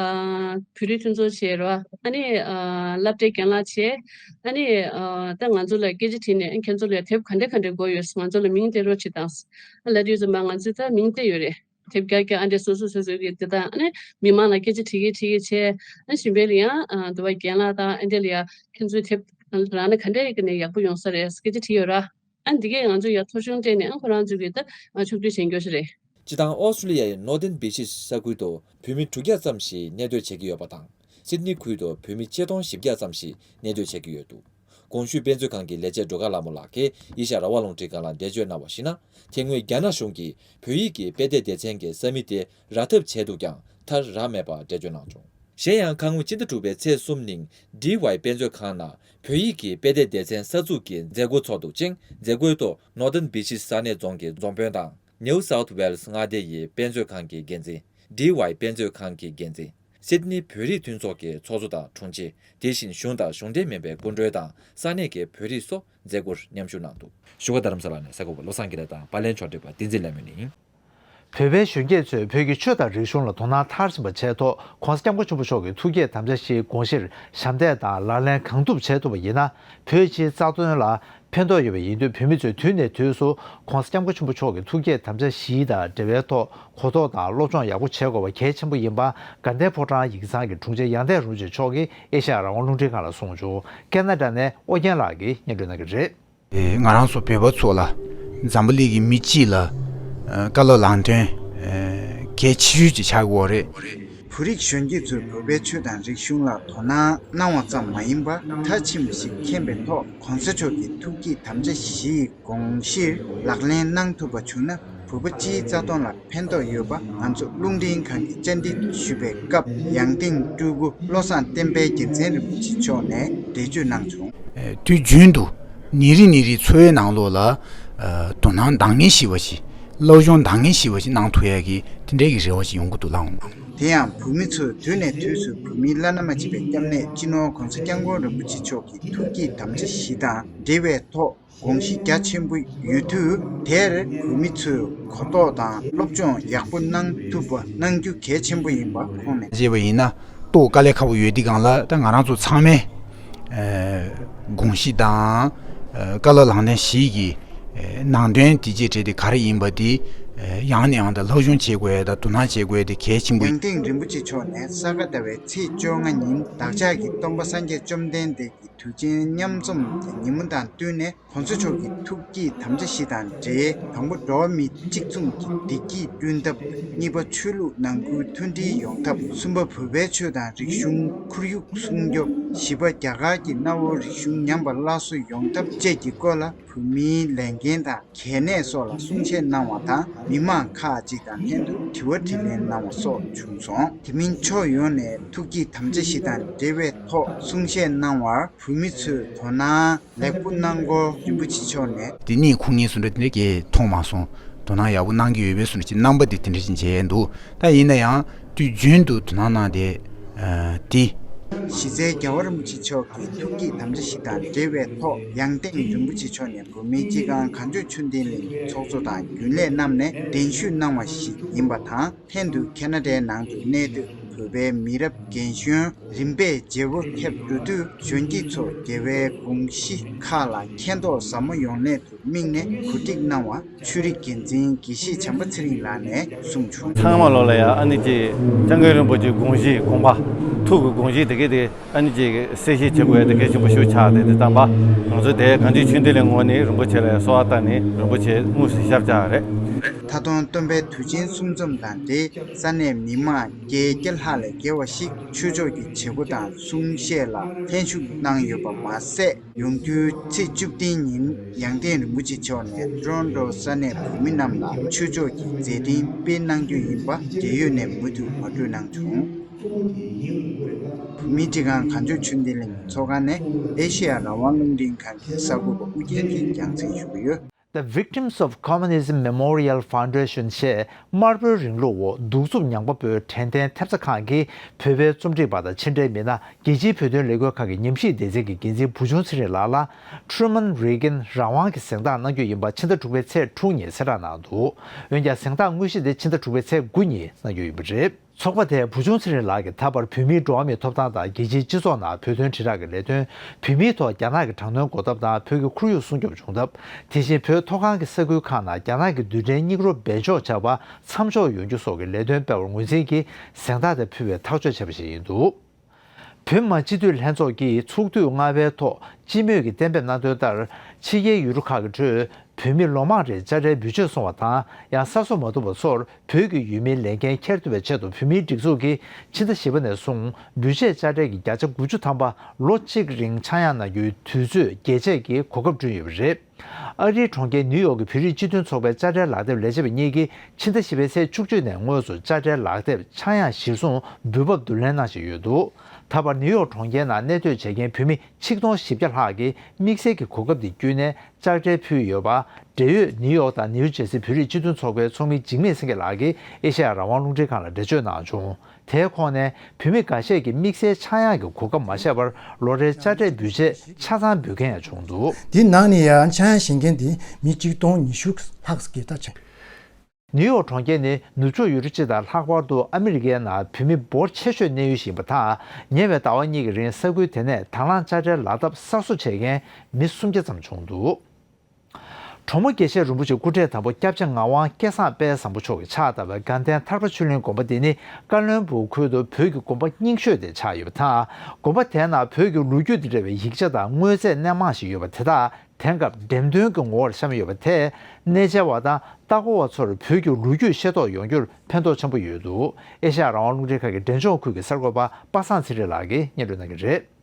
བོད་རིགས་མཐུན་ཚོགས་བྱས་རོགས། ཨ་ནི་ཨ་སློབ་གྲྭའི་རྒན་ལགས་བྱས། ཨ་ནི་ཨ་ད་ང་ཚོ་ལ་སྐད་ཆ་དྲིས་ནས་ཨ་ཁྱེད་ཚོ་ལ་ཡ་དེབ་ག་འདྲ་ག་འདྲ་དགོས་ཡོད། ང་ཚོ་ལ་མིང་སྟེར་རོགས་བྱེད་དང་ལབ་དུས་ཙམ་པ་ང་ཚོས་ད་མིང་སྟེར་ཡོད་རེད། དེབ་བརྒྱ་བརྒྱ་ཨ་འདྲས་སོ་སོ་སོ་སོའི་གི་དེ་དག་ཨ་ནི་མི་མང་ལ་སྐད་ཆ་དྲི་གི་དྲི་གི་བྱས། ཨ་གཞན་པའི་ལ་ཡང་ཨ་འདི་བ་རྒན་ལགས་དང་ཨ་འདྲས་ལ་ཡ་ཁྱེད་ཚོའི་དེབ་རག་ན་ག་འདྲས་ཡི་གི་ནས་ཡག་པོ་ཡོང་ས་རེད་སྐད་ཆ་དྲིས་ཡོད་ར། ཨ་འདི་གས་ང་ཚོ་ཡ་ཐོ་གཞུང་སྤྲད་ནས་ཨ་ཁོ་རང་ཚོའི་གི་ད་ཕྱོགས་བསྡུས་བྱེད་འགྱོ་ས་རེད། སྤྱིར་བཏང་ཨོ་སི་ཀྲི་ལི་ཡའི་Northern Beaches ས་ཁུལ་དུ་བོད་མི་དྲུག་བརྒྱ་ཙམ་ཞིག་གནས་སྡོད་བྱེད་ཀྱི་ཡོད་པ་དང་། སིད་ནི་ཁུལ་དུ་བོད་མི་ཆིག་སྟོང་བཞི་བརྒྱ་ཙམ་ཞིག་གནས་སྡོད་བྱེད་ཀྱི་ཡོད་འདུག། གོང་ཞུས་དཔེ་མཛོད་ཁང་གི་ལས་བྱེད་སྒྲོལ་དཀར་ལྷ་མོ་ལགས་ཀྱིས་ཨེ་ཤ་ཡ་རང་དབང་རླུང་འཕྲིན་ཁང་ལ་འགྲེལ་བརྗོད་གནང་བར་གཞིགས་ན། དེ་སྔོན་རྒྱ་ནག་གཞུང་གིས་བོད་ཡིག་གི་དཔེ་དེབ་སྡེ་ཚན་གྱི་ས་མིག་དེ་རག་ཐབས་བྱས་འདུག་ཀྱང་མཐར་རག་མེད་པར་འགྲེལ་བརྗོད་གནང་བྱུང་། གཞན་ཡང་ཁ་སྔོན་སྤྱི་ཟླ་དྲུག་པའི་ཚེས་གསུམ་ཉིན་ཌི་ཝའི་དཔེ་མཛོད་ཁང་ནང་བོད་ཡིག་གི་དཔེ་དེབ་སྡེ་ཚན་གསར་འཛུགས་ཀྱི་མཛད་སྒོ་ཚོགས་འདུག་ཅིང་། མཛད་སྒོའི་ཐོག་Northern Beaches ས་གནས་རྫོང་གི་རྫོང་དཔོན་དང་། New South Wales མངའ་སྡེ་ཡི་དཔེ་མཛོད་ཁང་གི་འགན་འཛིན། ཌི་ཝའི་དཔེ་མཛོད་ཁང་གི་འགན་འཛིན། སིད་ནི་བོད་རིགས་མཐུན་ཚོགས་ཀྱི་ཚོགས་གཙོ་དང་དྲུང་ཆེ། དེ་བཞིན་གཞུང་དང་གཞུང་འབྲེལ་མིན་པའི་སྐུ་མགྲོན་དང་ས་གནས་ཀྱི་བོད་རིགས་སོགས་མཛད་སྒོར་མཉམ་ཞུགས་གནང་འདུག། བཞུགས་སྒར་རྡ་རམ་ས་ལ་ནས་གསར་འགོད་པ་བློ་བཟང་དགེ་ལེགས་དང་པར་ལེན་ཕྱོགས་སྒྲིག་པ་བསྟན་འཛིན་ལྷ་མོ་ཡིན། བོད་པའི་གཞོན་སྐྱེས་ཚོས་བོད་ཀྱི་ཆོས་དང་རིག་གཞུང་ལ་དོ་སྣང་མཐར་ཕྱིན་པ་བྱས་ཐོག ྋགོང་ས་ྋསྐྱབས་མགོན་ཆེན་པོ་མཆོག་གི་ཐུགས་བསྐྱེད་དམ་བཅའ་བཞིའི་དགོངས་གཞིར་ཞབས་འདེགས་དང་ལག་ལེན་གང་ཐུབ་བྱེད་ཐུབ་པ་ཡིན་ན། བོད་སྤྱིའི་རྩ་དོན་ལ་ཕན་ཐོགས་ཡོད་པ་ཡིན་དུས། བོད་མི་ཚོས་དུས་ནས་དུས་སུ་ྋགོང་ས་ྋསྐྱབས་མགོན་ཆེན་པོ་མཆོག་གི་ཐུགས་བསྐྱེད་དམ་བཅའ་བཞི་དང་འབྲེལ་བའི་ཐོག་གོ་རྟོགས་དང་སློབ་སྦྱོང་ཡག་པོ་བྱེད་དགོས་པ་གལ་ཆེན་པོ་ཡིན་པ། དགའ་ལྡན་ཕོ་བྲང་ཡིག་ཚང་གི་དྲུང་ཆེ་ཡང་ལྡན་རིན་པོ་ཆེ་མཆོག་གིས་ཨེ་ཤ་ཡ་རང་དབང་རླུང་འཕྲིན་ཁང་ལ་གསུངས་བྱུང་། ཁེ་ན་ཌ་ནས་ཨོ་རྒྱན་ལགས་ཀྱིས་སྙན་སྒྲོན་གནང་གི་རེད། ང་རང་ཚོ་བོད་པ་ཚོ་ལ་འཛམ་བུ་གླིང་གི་མི་སྤྱི་ལ་བཀའ་སློབ་ལམ་སྟོན་གལ་ཆེ་ཤོས་ཅིག་ཆགས་ཀྱི་ཡོད་རེད། བོད་རིགས་གཞོན་སྐྱེས་ཚོས་བོད་པའི་ཆོས་དང་རིག་གཞུང་ལ་དོ་སྣང་གནང་བ་ཙམ་མ་ཡིན་པར། མཐར་ཕྱིན་པ་ཞིག་མཁྱེན་པའི་ཐོག་ྋགོང་ས་མཆོག་གི་ཐུགས་བསྐྱེད་དམ་བཅའ་བཞིའི་དགོངས་གཞིར་ལག་ལེན་གནང་ཐུབ་པ་བྱུང་ན། བོད་པ་སྤྱིའི་རྩ་དོན་ལ་ཕན་ཐོགས་ཡོད་པ་ང་ཚོ་རླུང་འཕྲིན་ཁང་གིས་བཅར་འདྲི་ཞུས་པའི་སྐབས། ཡང་སྟེང་སྤྲུལ་སྐུ་བློ་བཟང་བསྟན་འཕེལ་རྒྱལ་མཚན་རིན་པོ་ཆེ་མཆོག་ནས་འགྲེལ་བརྗོད་གནང་བྱུང་། དུས་རྒྱུན་དུ་ཉིན་རེ་ཉིན་རེའི་འཚོ་བའི་ནང་ལོགས་ལ་དོ་སྣང་འདང་ངེས་ཤེས་པ་ཞིག་སློབ་སྦྱོང་འདང་ངེས་ཤེས་པ་ཞིག་གནང་ཐུབ་ཡ་གི་དེ་འདྲའི་གི་རེ་བ་ཞིག་ཡོང་གི་འདུག་ལགས། དེ་ཡང་བོད་མི་ཚོས་དུས་ནས་དུས་སུ་བོད་མིའི་བླ་ན་མ་མཆིས་པའི་སྐྱབས་གནས་སྤྱི་ནོར་༧གོང་ས་༧སྐྱབས་མགོན་རིན་པོ་ཆེ་མཆོག་གི་ཐུགས་བསྐྱེད་དམ་བཅའ་བཞི་དང་འབྲེལ་བའི་ཐོག་དགོངས་གཞི་རྒྱ་ཆེན་པོ་ཡོད་དུས། དེར་བོད་མི་ཚོས་གོ་རྟོགས་དང་སློབ་སྦྱོང་ཡག་པོ་གནང་ཐུབ་པ་གནང་རྒྱུ་གལ་ཆེན་པོ་ཡིན་པ་ཁོང་ནས། བྱས་པ་ཡིན་ན་ལྟོ་དཀའ་ལས་ཁག་པོ་ཡོད་དུས་སྒང་ལ། ད་ང་རང་ཚོ་ཚང་མས་ཨ་ དགོངས་གཞི་དང་། ཨ། བཀའ་སློབ་ལམ་སྟོན་བཞི་གི་ཨ་ནང་དོན་དེ་རྗེས་འབྲེལ་དེ་ག་རེ་ཡིན་པ་དེ། ཨ། ཡང་ནས་ཡང་དུ་སློབ་སྦྱོང་བྱེད་དགོས་ཡ་དང་དོ་སྣང་བྱེད་དགོས་ཡ་དེ་གལ་ཆེན་པོ་ཡིན། ཡང་སྟེང་རིན་པོ་ཆེ་མཆོག་ནས་ས་ག་ཟླ་བའི་ཚེས་བཅོ་ལྔ་ཉིན་བདག་ཅག་གི་སྟོན་པ་སངས་རྒྱས་བཅོམ་ལྡན་འདས་ཀྱི་དུས་ཆེན་མཉམ་འཛོམས་ཀྱི་ཉིན་མོ་དང་བསྟུན་ནས། གོང་ས་མཆོག་གི་ཐུགས་བསྐྱེད་དམ་བཅའ་བཞི་དང་འབྲེལ། དང་པོ་འགྲོ་བ་མི་གཅིག་མཚུངས་ཀྱི་བདེ་སྐྱིད་བསྐྲུན་ཐབས། གཉིས་པ་ཆོས་ལུགས་ནང་ཁུལ་མཐུན་སྒྲིལ་ཡོང་ཐབས། གསུམ་པ་བོད་པའི་ཆོས་དང་རིག་གཞུང་ཁོར་ཡུག་སྲུང་སྐྱོབ། བཞི་པ་རྒྱ་གར་གྱི་གནའ་བོའི་རིག་གཞུང་ཉམས་པ་སླར་གསོ་ཡོང་ཐབས་བཅས་ཀྱི་སྐོར་ལ་བོད་མིའི་ལས་འགན་དང་གལ་གནད་སོགས་ལ་གསུང་བཤད་གནང་བ་དང་། མི་མང་ཁག་ཅིག་དང་ལྷན་དུ་དྲི་བ་དྲིས་ལན་གནང་བ་སོགས་བྱུང་སོང་། དེ་མིན་ཕྱོགས་ཡོངས་ནས་ཐུགས་བསྐྱེད་དམ་བཅའ་བཞི་དང་འབྲེལ་བའི་ཐོག་གསུང་བཤད་གནང་བར་བོད་མི་ཚོས་དོ་སྣང་ལེགས་པོ་གནང་སྐོར་རིན་པོ་ཆེ་མཆོག་ནས། དེ་ནས་ཁོང་ངས་སུ་འདྲ་དེ་འདྲ་གས་མཐོང་མ་སོང་། དོ་སྣང་ཡག་པོ་གནང་གི་ཡོད་པའི་སུ་འདྲ་ཅིག་རྣམ་པ་དེ་དེ་འདྲ་ཅིག་མཇལ་འདུག་ད་ཡིན་ན་ཡང་དུས་རྒྱུན་དུ་དོ་སྣང་གནང་སྟེ། ཨ། དེ། གཞི་རྩའི་རྒྱལ་བ་རིན་པོ་ཆེ་མཆོག་གི་ཐུགས་བསྐྱེད་དམ་བཅའ་བཞི་དང་འབྲེལ་བའི་ཐོག་ཡང་སྟེང་རིན་པོ་ཆེ་མཆོག་ནས་བོད་མིའི་སྤྱི་ཁང་གངས་ལྗོངས་ཆོས་ལྡན་གླིང་ཚོགས་གཙོ་དང་རྒྱུན་ལས་རྣམས་ནས་གདན་ཞུ་གནང་བ་ཞིག་ཡིན་པ་དང་། ལྷན་དུ་ཁེ་ན་ཌའི་ནང་དུ་གནས་སྡོད་བོད་པའི་མི་རབས་རྒན་གཞོན་རིམ་པས་བརྗེ་བོ་ཐེབས་འགྲོ་དུས། གཞོན་སྐྱེས་ཚོ་རྒྱལ་བའི་དགོངས་གཞི་ཁག་ལ་མཁྱེན་རྟོགས་ཟབ་མོ་ཡོང་སླད་དུ་དམིགས་ནས་གོ་སྒྲིག་གནང་བ། ཆོས་རིག་འགན་འཛིན་དགེ་བཤེས་བྱམས་པ་ཚེ་རིང་ལགས་ནས་གསུངས་བྱུང་། ཚང་མ་ལོག་ལ་ཡ་ཨ་ནི་ཅིག་སྐྱབས་མགོན་རིན་པོ་ཆེའི་དགོངས་གཞི་དགོངས་པ་ཐུགས་ཀྱི་དགོངས་གཞི་དེ་གས་དེ་ཨ་ནི་ཅིག་གསལ་བཤད་བྱེད་དགོས་ཡ་དེ་གལ་ཆེན་པོ་ཞིག་ཆགས་ཏེ། དེ་དང་པ་ང་ཚོ་དེ་གངས་ལྗོངས་ཆོས་ལྡན་གླིང་ངོས་ནས་རིན་པོ་ཆེ་ལ་གསོལ་བ་བཏབ་ནས་རིན་པོ་ཆེ་དངོས་སུ་ཞབས་བཅགས་རེད། ད་དུང་སྟོན་པའི་དུས་ཆེན་གསུམ་འཛོམས་དང་འབྲེལ་ས་གནས་མི་མང་བརྒྱད་བརྒྱ་ལྷག་ལས་བརྒལ་བ་ཞིག་ཆོས་ཕྱོགས་ཀྱི་བྱེད་སྒོ་དང་གསུང་བཤད་ལ་ལྷན་ཞུགས་གནང་ཡོད་པ་མ་ཟད། ཡོང་རྒྱུའི་ཚེས་བཅུ་བདུན་ཉིན་ཡང་སྟེང་རིན་པོ་ཆེ་མཆོག་ནས་ཊོ་རོན་ཊོ་ས་གནས་བོད་མི་རྣམས་ལ་ཆོས་ཕྱོགས་ཀྱི་མཛད་འཕྲིན་སྤེལ་གནང་རྒྱུ་ཡིན་པ་འབྲེལ་ཡོད་ནས་མུ་མཐུད་ངོ་སྤྲོད་གནང་བྱུང་། བོད་མིའི་སྤྱི་ཁང་གངས་ལྗོངས་ཆོས་ལྡན་གླིང་ཚོགས་ཁང་ནས་ཨེ་ཤེ་ཡ་རང་དབང་རླུང་འཕྲིན་ཁང་གི་གསར་འགོད་པ་ཨུ་རྒྱན་གྱིས་རྒྱང་སྲིང་ཞུ་གི་ཡོད། The Victims of Communism Memorial Foundation ཞེས་དམར་པོའི་རིང་ལུགས་འོག་གདུག་རྩུབ་མྱངས་པ་པོའི་དྲན་རྟེན་ཐེབས་རྩ་ཁང་གི་བོད་པའི་རྩོམ་སྒྲིག་པ་དང་ཕྱི་འབྲེལ་མི་སྣ། རྒྱལ་སྤྱིའི་བོད་དོན་ལས་འགུལ་ཁང་གི་ཉམས་ཞིབ་སྡེ་ཚན་གྱི་འགན་འཛིན་བུ་ཆུང་ཚེ་རིང་ལགས་ལ་Truman Reagan རང་དབང་གི་གཟེངས་རྟགས་གནང་རྒྱུ་ཡིན་པ་ཕྱི་ཟླ་དྲུག་པའི་ཚེས་དྲུག་ཉིན་གསལ་བསྒྲགས་གནང་འདུག་འོན་ཀྱང་གཟེངས་རྟགས་དངོས་གཞི་དེ་ཕྱི་ཟླ་དྲུག་པའི་ཚེས་དགུ་ཉིན་གནང་རྒྱུ་ཡིན་པ་རེད། ཚོགས་པ་དེས་བུ་ཆུང་ཚེ་རིང་ལགས་ཀྱིས་ད་བར་བོད་མིའི་འགྲོ་བ་མིའི་ཐོབ་ཐང་དང་རྒྱལ་སྤྱིའི་སྤྱི་ཚོགས་ནང་བོད་དོན་དྲིལ་བསྒྲགས་ཀྱི་ལས་དོན། བོད་མིའི་ཐོག་རྒྱ་ནག་གི་དྲག་གནོན་འགོག་ཐབས་དང་བོད་ཀྱི་ཁོར་ཡུག་སྲུང་སྐྱོབ་བྱུང་ཐབས། དེ་བཞིན་བོད་མཐོ་སྒང་གི་ས་ཁུལ་ཁག་ནང་རྒྱ་ནག་གི་རྡུལ་ཕྲན་སྙིགས་རོ་སྦས་འཇོག་བྱ་བ་མཚམས་འཇོག་ཡོང་རྒྱུ་སོགས་ཀྱི་ལས་དོན་སྤེལ་བར་ངོས་འཛིན་གྱིས་གཟེངས་རྟགས་དེ་ཕུལ་བའི་ཐག་གཅོད་བྱས་པ་ཞིག་ཡིན་འདུག་བོད་མི་མང་སྤྱི་འཐུས་ལྷན་ཚོགས་ཀྱིས་ཚོགས་དུས་ལྔ་པའི་ཐོག་སྤྱི་མོས་ཀྱིས་གཏན་འབེབས་གནང་དོན་ལྟར། ཕྱི་རྒྱལ་ཡུལ་གྲུ་ཁག་གི་ཁྲོད་བོད་མི་ལོ་མང་རིང་དཔྱ་ཁྲལ་བེད་སྤྱོད་སོང་བ་དང་། ཡང་གསར་བཟོ་མ་ཐུབ་པ་ཚོར་བོད་ཀྱི་ཡུལ་མིའི་ལས་འགན་འཁྱེར་ཐུབ་པའི་ཆེད་དུ་བོད་མིའི་སྒྲིག་འཛུགས་ཀྱིས་ཕྱི་ཟླ་བཞི་པ་ནས་བཟུང་བེད་སྤྱོད་དཔྱ་ཁྲལ་གྱི་བརྒྱ་ཆ་དགུ་བཅུ་ཐམ་པ་ལོ་གཅིག་རིང་ཆག་ཡང་གནང་རྒྱུའི་དུས་ཚོད་རྒྱས་བཅད་ཀྱི་གོ་སྐབས་བསྐྲུན་ཡོད་པ་རེད། ཨ་རིའི་གྲོང་ཁྱེར་ནིའུ་ཡོག་གི་བོད་རིགས་སྤྱི་མཐུན་ཚོགས་པའི་དཔྱ་ཁྲལ་ལག་དེབ་ལས་བྱེད་པ་གཉིས་ཀྱིས་ཕྱི་ཟླ་བཞི་པའི་ཚེས་བཅུ་གཅིག་ནས་དངོས་སུ་དཔྱ་ཁྲལ་ལག་དེབ་ཆག་ཡང་གཞིར་བཟུང་འབུལ་འབབ་བསྡུ་ལེན་གནང་བཞིན་ཡོད་འདུག་ད་བར་ནིའུ་ཡོག་གྲོང་ཁྱེར་ནང་གནས་སྡོད་བྱེད་མཁན་བོད་མི་ཆིག་སྟོང་བཞི་བརྒྱ་ལྷག་གིས་དམིགས་བསལ་གྱི་གོ་སྐབས་འདི་བརྒྱུད་ནས་དཔྱ་ཁྲལ་ཕུལ་ཡོད་པ། འབྲེལ་ཡོད་ནིའུ་ཡོག་དང་ནིའུ་ཇེ་སི་བོད་རིགས་སྤྱི་མཐུན་ཚོགས་པའི་ཚོགས་མི་འཇིགས་མེད་སེང་གེ་ལགས་ཀྱིས་ཨེ་ཤེ་ཡ་རང་དབང་རླུང་འཕྲིན་ཁང་ལ་འགྲེལ་བརྗོད་གནང་བྱུང་། དེའི་ཁོངས་ནས་བོད་མི་འགའ་ཤས་ཀྱིས་དམིགས་བསལ་ཆག་ཡང་གི་གོ་སྐབས་མ་བཞག་པར་ལོ་རེའི་དཔྱ་ཁྲལ་བེད་སྤྱོད་ཆ་ཚང་འབུལ་མཁན་ཡང་བྱུང་འདུག་དེའི་ནང་ནས་ཡང་ཆག་ཡང་བཞེས་མཁན་དེ་མི་གཅིག་སྟོང་ཉི་ཤུ་ལྷག་ཙམ་ལྟར་ཆགས། ནིའུ་ཡོག་གྲོང་ཁྱེར་ནི་ནུབ་ཕྱོགས་ཡུལ་གྲུ་སྤྱི་དང་ལྷག་པར་དུ་ཨ་མི་རི་ཀའི་ནང་བོད་མི་འབོར་ཆེ་ཤོས་གནས་ཡུལ་ཞིག་ཡིན་པ་དང་། ཉེ་བའི་ཟླ་བ་གཉིས་ཀྱི་རིང་ས་ཁུལ་དེ་ནས་དང་བླངས་དཔྱ་ཁྲལ་ལག་ཐབས་གསར་བཟོ་བྱེད་མཁན་མི་སུམ་བརྒྱ་ཙམ་བྱུང་འདུག་གྲོ་མོ་དགེ་བཤེས་རིན་པོ་ཆེ་སྐུ་ཕྲེང་དང་པོ་སྐྱབས་རྗེ་ངག་དབང་སྐལ་བཟང་དཔལ་བཟང་པོ་མཆོག་གིས་ཕྱག་བཏབ་པའི་དགའ་ལྡན་ཐར་པ་ཆོས་གླིང་དགོན་པ་འདི་ནི་ཀ་བློན་སྦུག་ཁུལ་དུ་བོད་ཀྱི་དགོན་པ་རྙིང་ཤོས་དེ་ཆགས་ཡོད་པ་དང་། དགོན་པ་དེའི་ནང་བོད་ཀྱི་ལོ་རྒྱུས་དང་འབྲེལ་བའི་ཡིག་ཆ་དང་དངོས་རྫས་སྣེ་མང་ཞིག་ཡོད་པ་དེ་དག་དེང་སྐབས་འགྲེམས་སྟོན་གྱི་ངོ་བོར་བཤམས་ཡོད་པ་དེས་གནས་མཇལ་བ་དང་ལྟ་སྐོར་བ་ཚོར་བོད་ཀྱི་ལོ་རྒྱུས་ཤེས་རྟོགས་ཡོང་རྒྱུར་ཕན་ཐོགས་ཆེན་པོ་ཡོད་འདུག་ཨེ་ཤ་ཡ་རང་དབང་རླུང་འཕྲིན་ཁང་གི་འབྲས་ལྗོངས་ཁུལ་གྱི་གསར་འགོད་པ་པ་སངས་ཚེ་རིང་ལགས་ཀྱིས་སྙན་སྒྲོན་གནང་གི་རེད།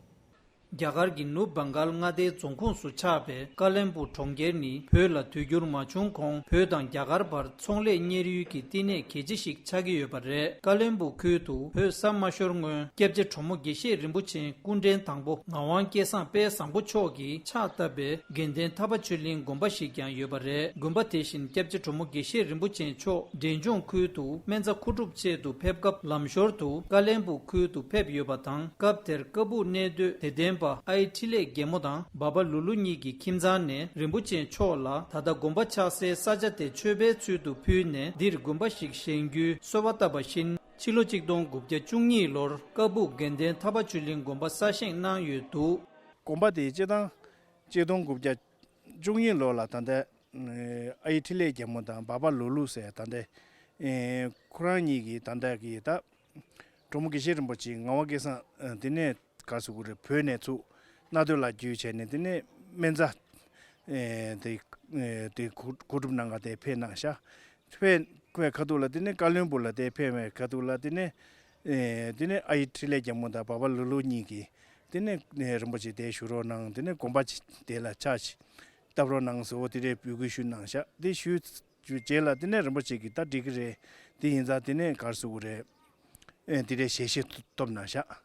རྒྱ་གར་གྱི་ནུབ་བྷང་གཱལ་མངའ་སྡེའི་རྫོང་ཁོངས་སུ་ཆགས་པའི་ཀ་ལན་སྦུག་གྲོང་ཁྱེར་ནི་བོད་ལ་དུས་འགྱུར་མ་བྱུང་གོང་བོད་དང་རྒྱ་གར་བར་ཚོང་ལས་གཉེར་ཡུལ་གྱི་བསྟི་གནས་གལ་ཆེ་ཞིག་ཆགས་ཀྱི་ཡོད་པ་རེད། ཀ་ལན་སྦུག་ཁུལ་དུ་བོད་ས་མ་ཤོར་སྔོན་སྐྱབས་རྗེ་གྲོ་མོ་དགེ་བཤེས་རིན་པོ་ཆེ་སྐུ་ཕྲེང་དང་པོ་ངག་དབང་སྐལ་བཟང་དཔལ་བཟང་པོ་མཆོག་གིས་ཕྱག་བཏབ་པའི་དགེ་ལྡན་ཐར་པ་ཆོས་གླིང་དགོན་པ་ཞིག་ཀྱང་ཡོད་པ་རེད། དགོན་པ་དེ་བཞིན་སྐྱབས་རྗེ་གྲོ་མོ་དགེ་བཤེས་རིན་པོ་ཆེ་མཆོག་འབྲས་ལྗོངས་ཁུལ་དུ་སྨན་རྩྭ་མཁོ་སྒྲུབ་ཆེད་དུ་ཕེབས་སྐབས་ལམ་ཞོར་དུ་ཀ་ལན་སྦུག་ཁུལ་དུ་ཕེབས་ཡོད་པ་དང་། སྐབས་དེར་ཀ་སྦུག་གནས་སྡོད་དད་ལྡན་པ་ཨའི་འཕྲིན་ལས་རྒྱལ་མོ་དང་། འབའ་པ་ལུ་ལུ་གཉིས་ཀྱི་ཁྱིམ་ཚང་ནས་རིན་པོ་ཆེ་མཆོག་ལ་ད་ལྟ་དགོན་པ་ཆགས་སའི་ས་ཆ་དེ་མཆོད་པའི་ཚུལ་དུ་ཕུལ་ནས་འདིར་དགོན་པ་ཞིག་བཞེངས་རྒྱུའི་གསོལ་བ་བཏབ་པ་བཞིན། ཕྱི་ལོ་གཅིག་སྟོང་དགུ་བརྒྱ་བཅུ་གཉིས་ལོར་ཀ་སྦུག་དགེ་ལྡན་ཐར་པ་ཆོས་གླིང་དགོན་པ་གསར་བཞེངས་གནང་ཡོད་འདུག་དགོན་པ་དེ་སྤྱིར་བཏང་ཆིག་སྟོང་དགུ་བརྒྱ་བཅུ་གཉིས་ལོ་ལ་ད་ལྟ་ཨ་ཡེ་འཕྲིན་ལས་རྒྱལ་མོ་དང་འབའ་པ་ལུ་ལུ་ཟེར་ད་ལྟ་ཁོ་རང་གཉིས་ཀྱིས་ད་ལྟ་གི་ད་གྲོགས་མོ་དགེ་བཤེས་རིན་པོ་ཆེ་ངག་དབང་སྐལ་བཟང་དེ་ནས་ག་རེ་ཟེར་དགོས་རེད། བོད་ནས་ཚུར་གནའ་སྟོད་ལ་བརྒྱུད་བྱས་ནས་དེ་ནས་སྨན་རྩྭ་དེ་དེ་གོ་སྒྲུབ་གནང་ག་དེ་ཕེབས་གནང་ཤག་ཕེབས་པའི་ཁ་ཐུག་ལ་དེ་ནས་བཀའ་བློན་སྦུག་ལ་དེ་ཕེབས་པའི་ཁ་ཐུག་ལ་དེ་ནས་ཨེ་དེ་ནས་ཨ་ཡེ་འཕྲིན་ལས་རྒྱལ་མོ་དང་འབའ་པ་ལུ་ལུ་གཉིས་ཀྱིས་དེ་ནས་ཨེ་རིན་པོ་ཆེ་དེ་བཞུགས་རོགས་གནང་། དེ་ནས་དགོན་པ་ཅིག་དེ་ལ་ཕྱག་ཅིག་བཏབ་རོགས་གནང་ཟེར་འོ་དེ་འདྲའི་འབོད་སྐུལ་ཞུས་གནང་ཤག་དེ་ཞུས་ཞུས་རྗེས་ལ་དེ་ནས་རིན་པོ་ཆེ་གིས་ད་འགྲིག་གི་རེད། དེ་ཡིན་ཙང་དེ་ནས་ག་རེ་ཟེར་དགོས་རེད། ཨེ་དེ་འདྲའི་ཞལ་བཞེས་ཐོབ་གནང་ཤག་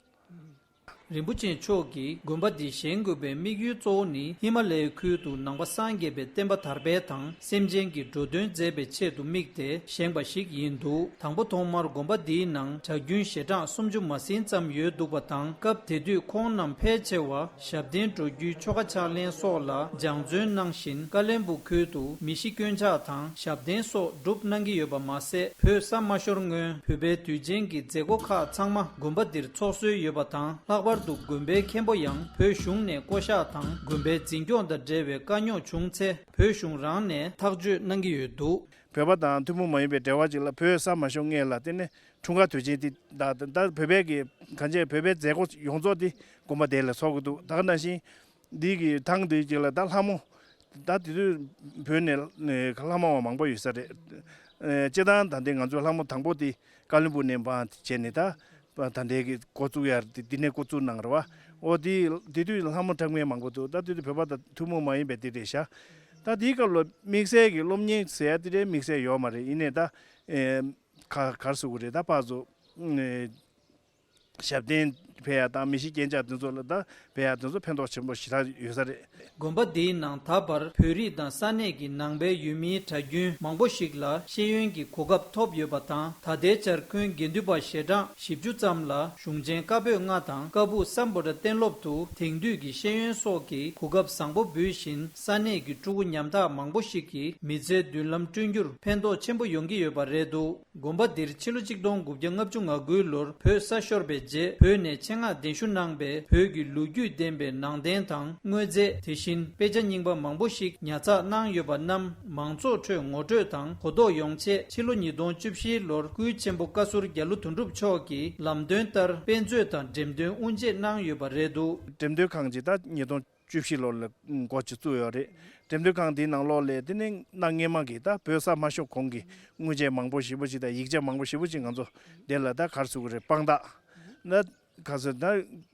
རིན་པོ་ཆེ་མཆོག་གིས་དགོན་པ་འདི་བཞེངས་དགོས་པའི་དམིགས་ཡུལ་གཙོ་བོ་ནི་ཧི་མ་ལ་ཡའི་ཁུལ་དུ་ནང་པ་སངས་རྒྱས་པའི་བསྟན་པ་དར་སྤེལ་དང་སེམས་ཅན་གྱི་འགྲོ་དོན་མཛད་པའི་ཆེད་དུ་དམིགས་ཏེ་བཞེངས་པ་ཞིག་ཡིན་འདུག་དང་པོ་ཐོག་མར་དགོན་པ་འདིའི་ནང་གྲྭ་རྒྱུན་ཞལ་གྲངས་སུམ་ཅུ་མ་ཟིན་ཙམ་ཡོད་འདུག་པ་དང་། སྐབས་དེ་དུས་ཁོང་རྣམས་ཕལ་ཆེ་བ་ཞབས་བརྟན་འགྲོ་རྒྱུའི་ཆོ་ག་ཕྱག་ལེན་སོགས་ལ་སྦྱང་བརྩོན་གནང་བཞིན། བཀའ་བློན་སྦུག་ཁུལ་དུ་མི་ཤི་སྐྱོན་ཆག་དང་ཞབས་བརྟན་སོགས་སྒྲུབ་གནང་གི་ཡོད་པ་མ་ཟད། བོད་ས་མ་ཤོར་སྔོན་བོད་པའི་དུས་ཆེན་གྱི་མཛད་སྒོ་ཁག་ཚང་མ་དགོན་པ་འདིར་ཚོགས་སྲོལ་ཡོད་པ་དང་། ལྷག་པར་དུ་དགོན་པའི་མཁན་པོ་ཡང་བོད་གཞུང་ནས་བསྐོ་གཞག་དང་། དགོན་པའི་འཛིན་སྐྱོང་དང་འབྲེལ་བའི་དཀའ་རྙོག་བྱུང་ཚེ་བོད་གཞུང་རང་ནས་ཐག་གཅོད་གནང་གི་ཡོད་འདུག་བོད་པ་དང་ཐུན་མོང་མ་ཡིན་པའི་འབྲེལ་བ་ཅིག་ལ་བོད་ས་མ་ཤོར་སྔོན་ལ་དེ་ནས་འཁྲུངས་སྐར་དུས་ཆེན་དེ་ད་ད་བོད་པའི་གི་གང་ཅི་བོད་པའི་མཛད་སྒོ་ཡོངས་རྫོགས་དེ་དགོན་པ་དེ་ལ་ཚོགས་ཀྱི་འདུག་ད་ག་ནང་བཞིན་འདི་གི་ཐང་དེ་ཅིག་ལ་ད་ལྷ་མོ་ད་དེ་དུས་བོད་ནས་ལྷ་མོ་བ་མང་པོ་ཡོད་ས་རེད། ཨེ་སྤྱིར་བཏང་ད་ལྟའི་ང་ཚོའི་ལྷ་མོ་དང་པོ་དེ་བཀའ་བློན་སྦུག་ནས་འབངས་བྱས་ནས་ད་ད་ལྟའི་གི་འགོ་བཙུགས་ཡ་དེ་འདི་ནས་འགོ་བཙུགས་གནང་རེད་བ། འོ་དེ་དེ་དུས་ལྷ་མོ་གྲགས་མཁན་མང་པོ་འདུག་ད་དེ་དུས་བོད་པ་དང་ཐུན་མོང་མ་ཡིན་པའི་དེ་རེད་ཤག་ད་དེའི་སྐབས་ལ་དམིགས་བསལ་གྱི་སློབ་གཉེར་ཟེར་ཡ་དེ་འདྲའི་དམིགས་བསལ་ཡོད་མ་རེད། ཡིན་ནའི་ད་ཨེ་ག་ག་རེ་ཟེར་དགོས་རེད། ད་ཕར་ཚུར་ཨེ་ཞབས་བརྟན་ཕེབས་ཡ་དང་མི་ཤི་རྐྱེན་ཆག་དེ་ཚོ་ལ་ད་ཕེབས་ཡ་དེ་ཚོ་ཕན་ཐོགས་ཆེན་པོ་ཞེ་དྲག་ཡོད་ས་རེད། དགོན་པ་འདིའི་ནང་ད་བར་བོད་རིགས་དང་ས་གནས་ཀྱི་ནང་པའི་ཡུལ་མིའི་གྲྭ་རྒྱུན་མང་པོ་ཞིག་ལ་ཤེས་ཡོན་གྱི་གོ་སྐབས་ཐོབ་ཡོད་པ་དང་། ད་ལྟའི་ཆར་ཁོང་དགེ་འདུན་པ་ཞལ་གྲངས་བཞི་བཅུ་ཙམ་ལ་གཞུང་ཆེན་བཀའ་པོད་ལྔ་དང་ཀ་སྦུག་སམ་བྷོ་ཊ་གཏན་སློབ་ཏུ་དེང་དུས་ཀྱི་ཤེས་ཡོན་སོགས་ཀྱི་གོ་སྐབས་བཟང་པོ་འབུལ་བཞིན། ས་གནས་ཀྱི་ཕྲུ་གུ་ཉམ་ཐག་མང་པོ་ཞིག་གིས་མི་ཚེའི་མདུན་ལམ་བསྐྲུན་རྒྱུར་ཕན་ཐོགས་ཆེན་པོ་ཡོང་གི་ཡོད་པ་རེད་འདུག་དགོན་པ་འདིར་ཕྱི་ལོ་ཆིག་སྟོང་དགུ་བརྒྱ་ལྔ་བཅུ་ང་དགུའི་ལོར་བོད་ས་ཤོར་བའི་རྗེས་བོད་ནས་ཆེད་མངགས་གདན་ཞུ་གནང་པའི་བོད་ཀྱི་ལོ་རྒྱུས་ལྡན་པའི་ནང་རྟེན་དང་དངོས་རྫས། དེ་བཞིན་དཔེ་ཆ་རྙིང་པ་མང་པོ་ཞིག་ཉར་ཚགས་གནང་ཡོད་པ་རྣམས་མང་ཚོགས་ཁྲོད་ངོ་སྤྲོད་དང་གོ་རྟོགས་ཡོང་ཆེད། ཕྱི་ལོ་ཉིས་སྟོང་བཅུ་བཞིའི་ལོར་སྐུའི་ཆེན་པོ་བཀའ་ཟུར་རྒྱ་ལོ་དོན་གྲུབ་མཆོག་གིས་ལམ་སྟོན་ལྟར་དཔེ་མཛོད་དང་འགྲེམས་སྟོན་དབུ་འབྱེད་གནང་ཡོད་པ་རེད་འདུག་འགྲེམས་སྟོན་ཁང་ཅིག་ད་ཉིས་སྟོང་བཅུ་བཞི་ལོ་ལ་འགོ་ཅིག་བཙུགས་ཡོད་རེད། འགྲེམས་སྟོན་ཁང་དེའི་ནང་ལོགས་ལ་དེ་ནས་གནའ་སྔས་མ་གི་ད་བོད་ས་མ་ཤོར་གོང་གི་དངོས་ཆས་མང་པོ་ཞེ་པོ་ཅིག་དང་ཡིག་ཆ་མང་པོ་ཞེ་པོ་ཅིག་ང་ཚོ་དེ་ལ་ད་ག་རེ་ཟེར་དགོས་རེད། དཔང་རྟགས་ད་ག་ཚོད་ད་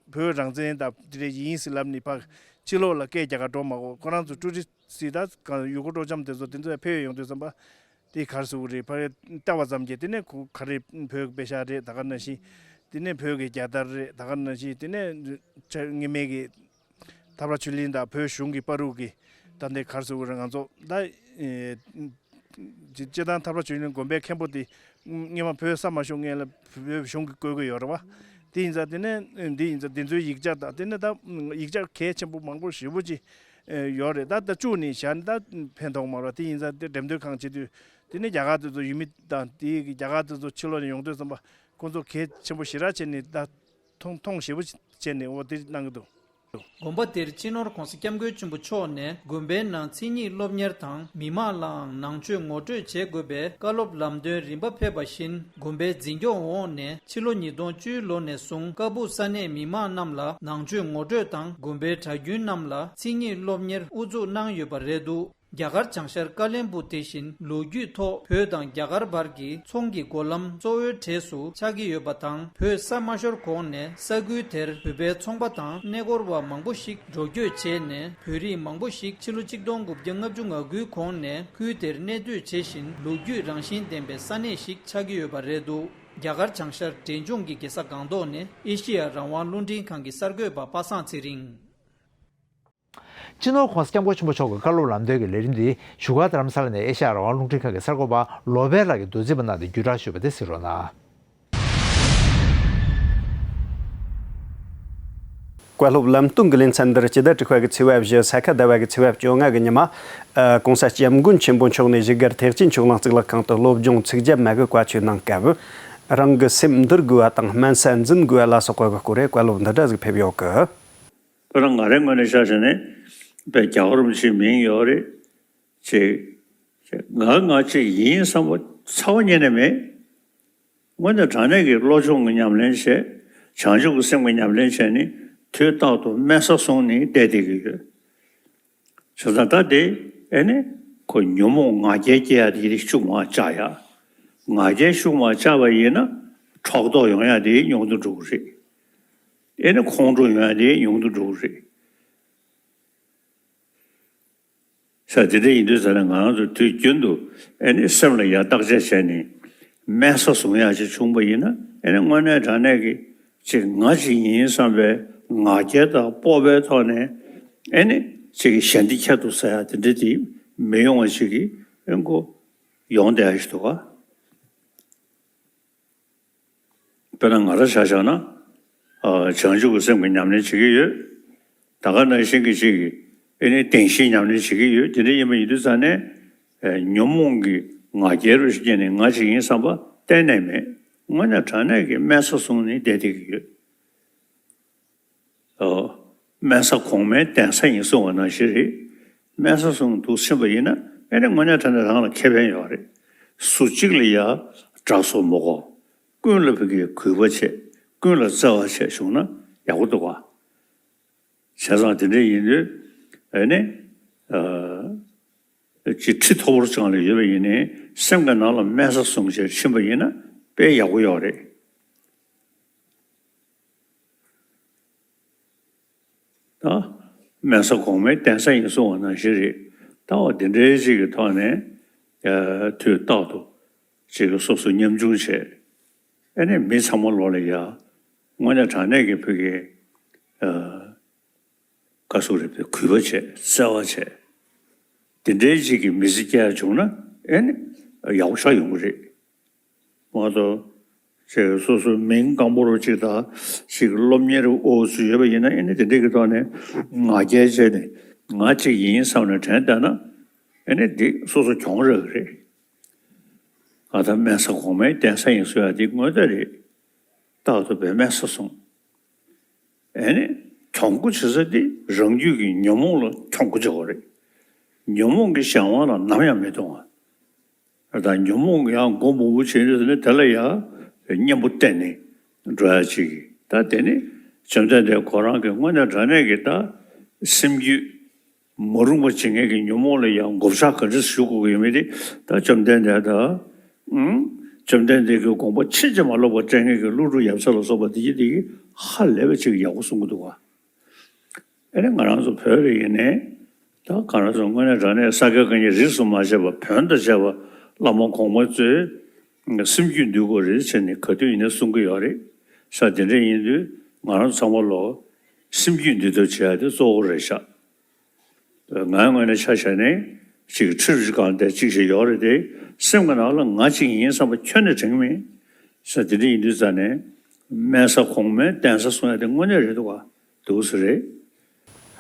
བོད་རང་བཙན་དང་དེ་འདྲ་ཡིན་ཟེར་ལབ་ནས་ཕར་ཕྱི་ལོགས་ལ་སྐད་རྒྱག་ག་འགྲོ་མ་དགོས། ཁོ་རང་ཚོ་ཀྲུའུ་ཏི་སི་ད་ག་ཡུལ་སྐོར་སྤྲོ་འཆམ་དེ་ཚོ་དེ་ཚོ་ཕེབས་ཡོང་དུས་ཙམ་པ་དེ་ག་རེ་ཟེར་དགོས་རེད། ཕར་བལྟ་བ་ཙམ་གྱིས་དེ་ནས་ཁོ་ག་རེ་བོད་ཀྱི་པེ་ཤག་རེད། ད་ག་ནང་བཞིན་དེ་ནས་བོད་ཀྱི་རྒྱལ་དར་རེད། ད་ག་ནང་བཞིན་དེ་ནས་ཆ་སྔོན་མའི་གི་ཐབས་ར་ཆོས་གླིང་དང་བོད་གཞུང་གི་བར་དུ་གི་ད་འདི་ག་རེ་ཟེར་དགོས་རེད། ང་ཚོ་ད་ཨེ་སྤྱི་སྤྱི་བཏང་ཐབས་ར་ཆོས་གླིང་དགོན་པའི་མཁན་པོ་དེ་སྔོན་མ་བོད་ས་མ་ཤོར་སྔོན་ལ་བོད་གཞུང་གིས་བསྐོ་གི་ཡོད་རེད་བ། དེ་ཡིན་ཙང་དེ་ནས་འདི་ཡིན་ཙང་དེ་ཚོའི་ཡིག་ཆ་དང་དེ་ནས་ད་ཡིག་ཆ་གལ་ཆེན་པོ་མང་པོ་ཞེ་པོ་ཅིག་ཡོད་རེད། ད་ད་བཅུག་ནས་བཞག་ན་ད་ཕན་ཐོགས་མ་རེད། དེ་ཡིན་ཙང་དེ་འགྲེམས་སྟོན་ཁང་བྱེད་དུས་དེ་ནས་རྒྱ་གར་དེ་ཚོ་ཡུལ་མི་དང་དེ་རྒྱ་གར་དེ་ཚོ་ཕྱི་ལོགས་ནས་ཡོང་དུས་ཙམ་པ་ཁོང་ཚོ་གལ་ཆེན་པོ་ཞེ་དྲག་བྱས་ནས་ད། མཐོང་མཐོང་ཞེ་པོ་བྱས་ནས་འོ་དེ་གནང་གི་འདུག་དགོན་པ་དེར་སྤྱི་ནོར་༸གོང་ས་༸སྐྱབས་མགོན་ཆེན་པོ་མཆོག་ནས་དགོན་པའི་ནང་མཚན་ཉིད་སློབ་གཉེར་དང་མི་མང་ལའང་ནང་ཆོས་ངོ་སྤྲོད་བྱེད་དགོས་པའི་བཀའ་སློབ་ལམ་སྟོན་རིམ་པ་ཕེབས་པ་བཞིན། དགོན་པའི་འཛིན་སྐྱོང་འོག་ནས་ཕྱི་ལོ་ཉིས་སྟོང་བཅུའི་ལོ་ནས་བཟུང་ཀ་སྦུག་ས་གནས་མི་མང་རྣམས་ལ་ནང་ཆོས་ངོ་སྤྲོད་དང་། དགོན་པའི་གྲྭ་རྒྱུན་རྣམས་ལ་མཚན་ཉིད་སློབ་གཉེར་དབུ་འཛུགས་གནང་ཡོད་པ་རེད་འདུག་རྒྱ་གར་བྱང་ཤར་ཀ་བློན་སྦུག་དེ་བཞིན་ལོ་རྒྱུས་ཐོག་བོད་དང་རྒྱ་གར་བར་གྱི་ཚོང་གི་འགོ་ལམ་གཙོ་བོའི་གྲས་སུ་ཆགས་ཀྱི་ཡོད་པ་དང་། བོད་ས་མ་ཤོར་གོང་ནས་ས་ཁུལ་དེར་བོད་པའི་ཚོང་པ་དང་གནས་སྐོར་བ་མང་པོ་ཞིག་འགྲོ་སྐྱོད་བྱས་ནས། བོད་རིགས་མང་པོ་ཞིག་ཕྱི་ལོ་ཆིག་སྟོང་དགུ་བརྒྱ་ལྔ་བཅུ་ང་དགུའི་གོང་ནས་ཁུལ་དེར་གནས་སྡོད་བྱེད་བཞིན། ལོ་རྒྱུས་རང་བཞིན་ལྡན་པའི་ས་གནས་ཤིག་ཆགས་ཀྱི་ཡོད་པ་རེད་འདུག་རྒྱ་གར་བྱང་ཤར་འབྲས་ལྗོངས་ཀྱི་རྒྱལ་ས་སྒང་ཏོག་ནས་ཨེ་ཤེ་ཡ་རང་དབང་རླུང་འཕྲིན་ཁང་གི་གསར་འགོད་པ་པ་སངས་ཚེ་རིང་། སྤྱི་ནོར་༸གོང་ས་༸སྐྱབས་མགོན་ཆེན་པོ་མཆོག་གི་བཀའ་སློབ་ལམ་སྟོན་གྱི་ལས་རིམ་འདི་བཞུགས་སྒར་རྡ་རམ་ས་ལ་ནས་ཨེ་ཤ་ཡ་རང་དབང་རླུང་འཕྲིན་ཁང་གི་གསར་འགོད་པ་ལོ་པཎ་ལགས་ཀྱིས་མདོར་བསྡུས་པ་གནང་སྟེ་བརྒྱུད་བསྒྲགས་ཞུས་པ་དེ་གཟིགས་རོགས་གནང་། བཀའ་སློབ་ལམ་སྟོན་གྱི་ལེ་ཚན་འདིར་སྤྱི་ཟླ་དྲུག་པ་གི་ཚེས་པ་བཞི། ས་ཁ་ཟླ་བ་གི་ཚེས་པ་བཅོ་ལྔ་གི་ཉི་མ། ཨ། ༸གོང་ས་༸སྐྱབས་མགོན་ཆེན་པོ་མཆོག་ནས་བཞུགས་སྒར་ཐེག་ཆེན་ཆོས་གླིང་གཙུག་ལག་ཁང་དུ་སློབ་སྦྱོང་ཚིག་བརྒྱད་མ་གི་བཀའ་ཆོས་གནང་སྐབས། རང་གི་སེམས་འདུལ་དགོས་པ་དང་སྨན་ས་འཛིན་དགོས་པ་ལ་སོགས་པ་གི་སྐོར་བཀའ་སློབ་འདི་འདྲ་ཟིག་ཕེབས་ཡོད་གི། དཔེར་ན་ང་རའི་ངོས་ནས་ཆ་བཞག་ན་དཔེ་རྒྱལ་བ་རིན་པོ་ཆེའི་མིང་ཡོད་རེད། ཅེས་ང་ང་ཅིག་ཡིན་བསམ་པ་རྩ་བ་ཉིད་ནས་མེད། དངོས་གནས་དྲང་གནས་ཀྱི་བློ་སྦྱོང་གི་ཉམས་ལེན་བྱས། བྱང་ཆུབ་ཀྱི་སེམས་ཀྱི་ཉམས་ལེན་བྱས་ནས་དུས་རྟག་ཏུ་དམན་ས་བཟུང་ནས་བསྡད་བསྡད་ཀྱི་ཡོད། བྱས་ཙང་ད་དེ་ཨེ་ནི་ཁོ་ཉོན་མོངས་ང་རྒྱལ་སྐྱེ་ཡ་དེ་ཤུགས་མ་བཅག་ཡ། ང་རྒྱལ་ཤུགས་མ་བཅག་པ་ཡིན་ན་ཕྲག་དོག་ཡོང་ཡ་དེ་ཉུང་དུ་འགྲོ་གི་རེད། ཨེ་ནི་ཁོང་ཁྲོ་ཡོང་ཡ་དེ་ཉུང་དུ་འགྲོ་གི་རེད། ས་དེ་འདྲ་ཡིན་དུས་ཙ་ན་ང་རང་ཚོ་དུས་རྒྱུན་དུ་ཨེ་ནི་སེམས་ལ་ཡ་བརྟག་དཔྱད་བྱས་ནས་དམན་ས་བཟུང་ཡ་ཞིག་བྱུང་པ་ཡིན་ན་ཨེ་ནི་དངོས་གནས་དྲང་གནས་ཀྱི་ཅིག་ང་ཅིག་ཡིན་བསམ་པའི་ང་རྒྱལ་དང་སྤོབས་པའི་ཐོག་ནས་ཨེ་ནི་ཅིག་ཞལ་འདི་ཁྱད་དུ་ཟ་ཡ་དེ་འདྲ་དེ་མི་ཡོང་བ་ཞིག་གི་ཨེ་ཁོ་ཡོང་བསྡད་ཡ་ཞིག་འདུག་ག། དཔེར་ན་ང་རང་ཆ་བཞག་ན། ཨ། བྱང་ཆུབ་ཀྱི་སེམས་ཀྱི་ཉམས་ལེན་བྱེད་ཀྱི་ཡོད། ད་ག་ནང་བཞིན་གྱི་ཅིག་གི་ཨེ་ནི་བདེན་བཞིའི་ཉམས་ལེན་བྱེད་ཀྱི་ཡོད། དེ་འདྲ་ཡིན་པ་ཡིན་དུས་ཙང་ནས། ཨེ། ཉོན་མོངས་ཀྱི་ང་རྒྱལ་རུ་སྐྱེས་ནས་ང་ཅིག་ཡིན་བསམ་པ་གཏན་ནས་མེད། དངོས་གནས་དྲང་གནས་ཀྱི་དམན་ས་བཟུང་ནས་བསྡད་བསྡད་ཀྱི་ཡོད། ཨོ། དམན་ས་གོང་མའི་གདན་ས་ཡིན་གསུང་བ་ནང་བཞིན་རེད། དམན་ས་བཟུང་འདུག་ཕྱིན་པ་ཡིན་ན་ཨེ་ནི་དངོས་གནས་དྲང་གནས་རང་ལ་ཁེ་ཕན་ཡོད་རེད། སུ་གཅིག་ལ་ཡ་དགྲ་བཟོ་མ་དགོས། ཀུན་ལ་ཕ་གིའི་གུས་པ་བྱེད། ཀུན་ལ་བརྩེ་བ་བྱེད་བྱུང་ན་ཡག་པོ་འདུག་ག། བྱས་ཙང་དེ་འདྲ་ཡིན་དུས་ཨེ་ནི། ཨ། ཅིག་ཁྲི་མཐོ་པོར་བཅངས་ནས་ཡོད་པ་ཡིན་ནའི་སེམས་ཀྱི་ནང་ལ་དམན་ས་བཟུང་བྱས་ཕྱིན་པ་ཡིན་ན་དཔེ་ཡག་པོ་ཡོད་རེད། ད་དམན་ས་གོང་མའི་གདན་ས་ཡིན་གསུང་བ་ནང་བཞིན་རེད། ད་འོ་དེ་འདྲའི་ཅིག་གི་ཐོག་ནས། ཨ། དུས་རྟག་ཏུ་ཅིག་གི་སོ་སོ་ཉམ་ཆུང་བྱས། ཨ་ནི་མི་ཚང་མ་ལོག་ལ་ཡ། དངོས་གནས་དྲང་གནས་ཀྱི་ཕ་གི། ཨ། བཀའ་ཟུར་རེད་པས་གུས་པ་བྱས་བརྩེ་བ་བྱས། དེ་འདྲའི་ཅིག་གི་མི་ཚེ་སྐྱེལ་ཡ་བྱུང་ན་ཨེ་ནི་ཡག་པོ་ཞེ་དྲག་ཡོང་གི་རེད། མ་གཏོགས་ཅིག་སོ་སོའི་མིང་སྐམ་པོ་རུ་ཅིག་དང་ཅིག་སློབ་གཉེར་འོག་ཚུད་ཡོད་པ་ཡིན་ན་ཨེ་ནི་དེ་འདྲའི་གི་ཐོག་ནས་ང་རྒྱལ་བྱས་ནས་ང་ཅིག་ཡིན་བསམ་ནས་དྲན་བསྡད་ན་ཨེ་ནི་འདི་སོ་སོ་གྱོང་རག་གི་རེད། ང་ད་དམན་ས་གོང་མའི་གདན་ས་ཡིན་གསུང་ཡ་འདི་དངོས་གནས་རེད། རྟག་ཏུ་བས་དམན་ས་བཟུང་། ཨེ་ནི། གྱོང་གུད་བྱེད་ས་དེ་རང་རྒྱུད་ཀྱི་ཉོན་མོངས་ལ་གྱོང་གུད་བྱེད་དགོས་རེད། ཉོན་མོངས་ཀྱི་གཞན་དབང་ལ་ནམ་ཡང་མི་གཏོང་བ། ད་ཉོན་མོངས་ཡང་མགོ་མང་པོ་བྱེད་ནས་ཟེར་ནས་དེ་ལ་ཡང་གཉེན་པོ་བསྟེན་ནས་འགྲོ་ཡ་ཅིག་གིས་ད་དེ་ནི་བཅོམ་ལྡན་འདས་ཁོ་རང་གི་དངོས་གནས་དྲང་གནས་ཀྱི་ད་སེམས་རྒྱུད་མ་རུངས་པ་བྱེད་མཁན་གྱི་ཉོན་མོངས་ལ་ཡང་མགོ་བཞག་ག་འདྲ་ཞུ་དགོས་ཀྱི་ཡོད་མེད་དེ་ད་བཅོམ་ལྡན་འདས་ད། ཨང་། བཅོམ་ལྡན་འདས་ཀྱི་དགོངས་པ་ཕྱིན་ཅི་མ་ལོག་པ་སྤྲད་མཁན་གྱི་ཀླུ་སྒྲུབ་ཡབ་སྲས་ལ་སོགས་པ་དེ་གྱིས་དེ་གྱིས་ཧ་ལས་པའི་ཅིག་ཡག་པོ་གསུང་གི་འདུག་བ། ཨེ་ནས་ང་རང་ཚོ་བོད་ལ་ཡིན་ནའི་ད་ག་རང་ཚོ་དངོས་གནས་དྲང་གནས་ས་དགེ་བཀའ་རྙིང་རིས་སུ་མ་ཆད་པ་བོན་དང་བཅས་པ་བླ་མ་གོང་མ་ཚོས་སེམས་རྒྱུད་འདུལ་དགོས་རེད་ཟེར་ནས་ག་དུས་ཡིན་ནའི་གསུང་གི་ཡོད་རེད། ས་དེ་འདྲ་ཡིན་དུས་ང་རང་ཚོ་ཚང་མ་ལོ་སེམས་རྒྱུད་འདུལ་ཐབས་བྱེད་ཡ་དེ་གཙོ་བོ་རེད་ཤག་ང་དངོས་གནས་ཆ་བཞག་ནས་ཅིག་ཁྲི་རུ་གང་བསྡད་ཅིག་ཞིག་ཡོད་རེད་དེ་སེམས་ཀྱི་ནང་ལ་ང་ཅིག་ཡིན་བསམ་པ་ཁྱོན་ནས་དྲན་གྱི་མེད། ས་དེ་འདྲ་ཡིན་དུས་ཙ་ནས་དམན་ས་གོང་མའི་གདན་ས་གསུང་ཡ་དེ་དངོས་གནས་རེད་འདུག་ག་འདུག་ས་རེད།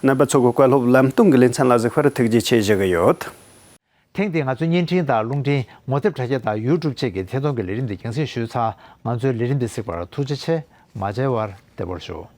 རྣམ་པ་ཚོ་གི་བཀའ་སློབ་ལམ་སྟོན་གྱི་ལེ་ཚན་ལ་གཟིགས་པར་ཐུགས་རྗེ་ཆེ་ཞུ་གི་ཡོད། ཐེངས་འདིའི་ང་ཚོའི་བརྙན་འཕྲིན་དང་རླུང་འཕྲིན་ངོ་དེབ་དྲ་རྒྱ་དང་ཡུ་ཊུབ་བཅས་ཀྱི་ཐད་གཏོང་གི་ལས་རིམ་འདི་རྒྱང་སྲིང་ཞུས་ཚར། ང་ཚོའི་ལས་རིམ་འདི་གཟིགས་པར་ཐུགས་རྗེ་ཆེ། མ་མཇལ་བར་བདེ་མོར་བཞུགས།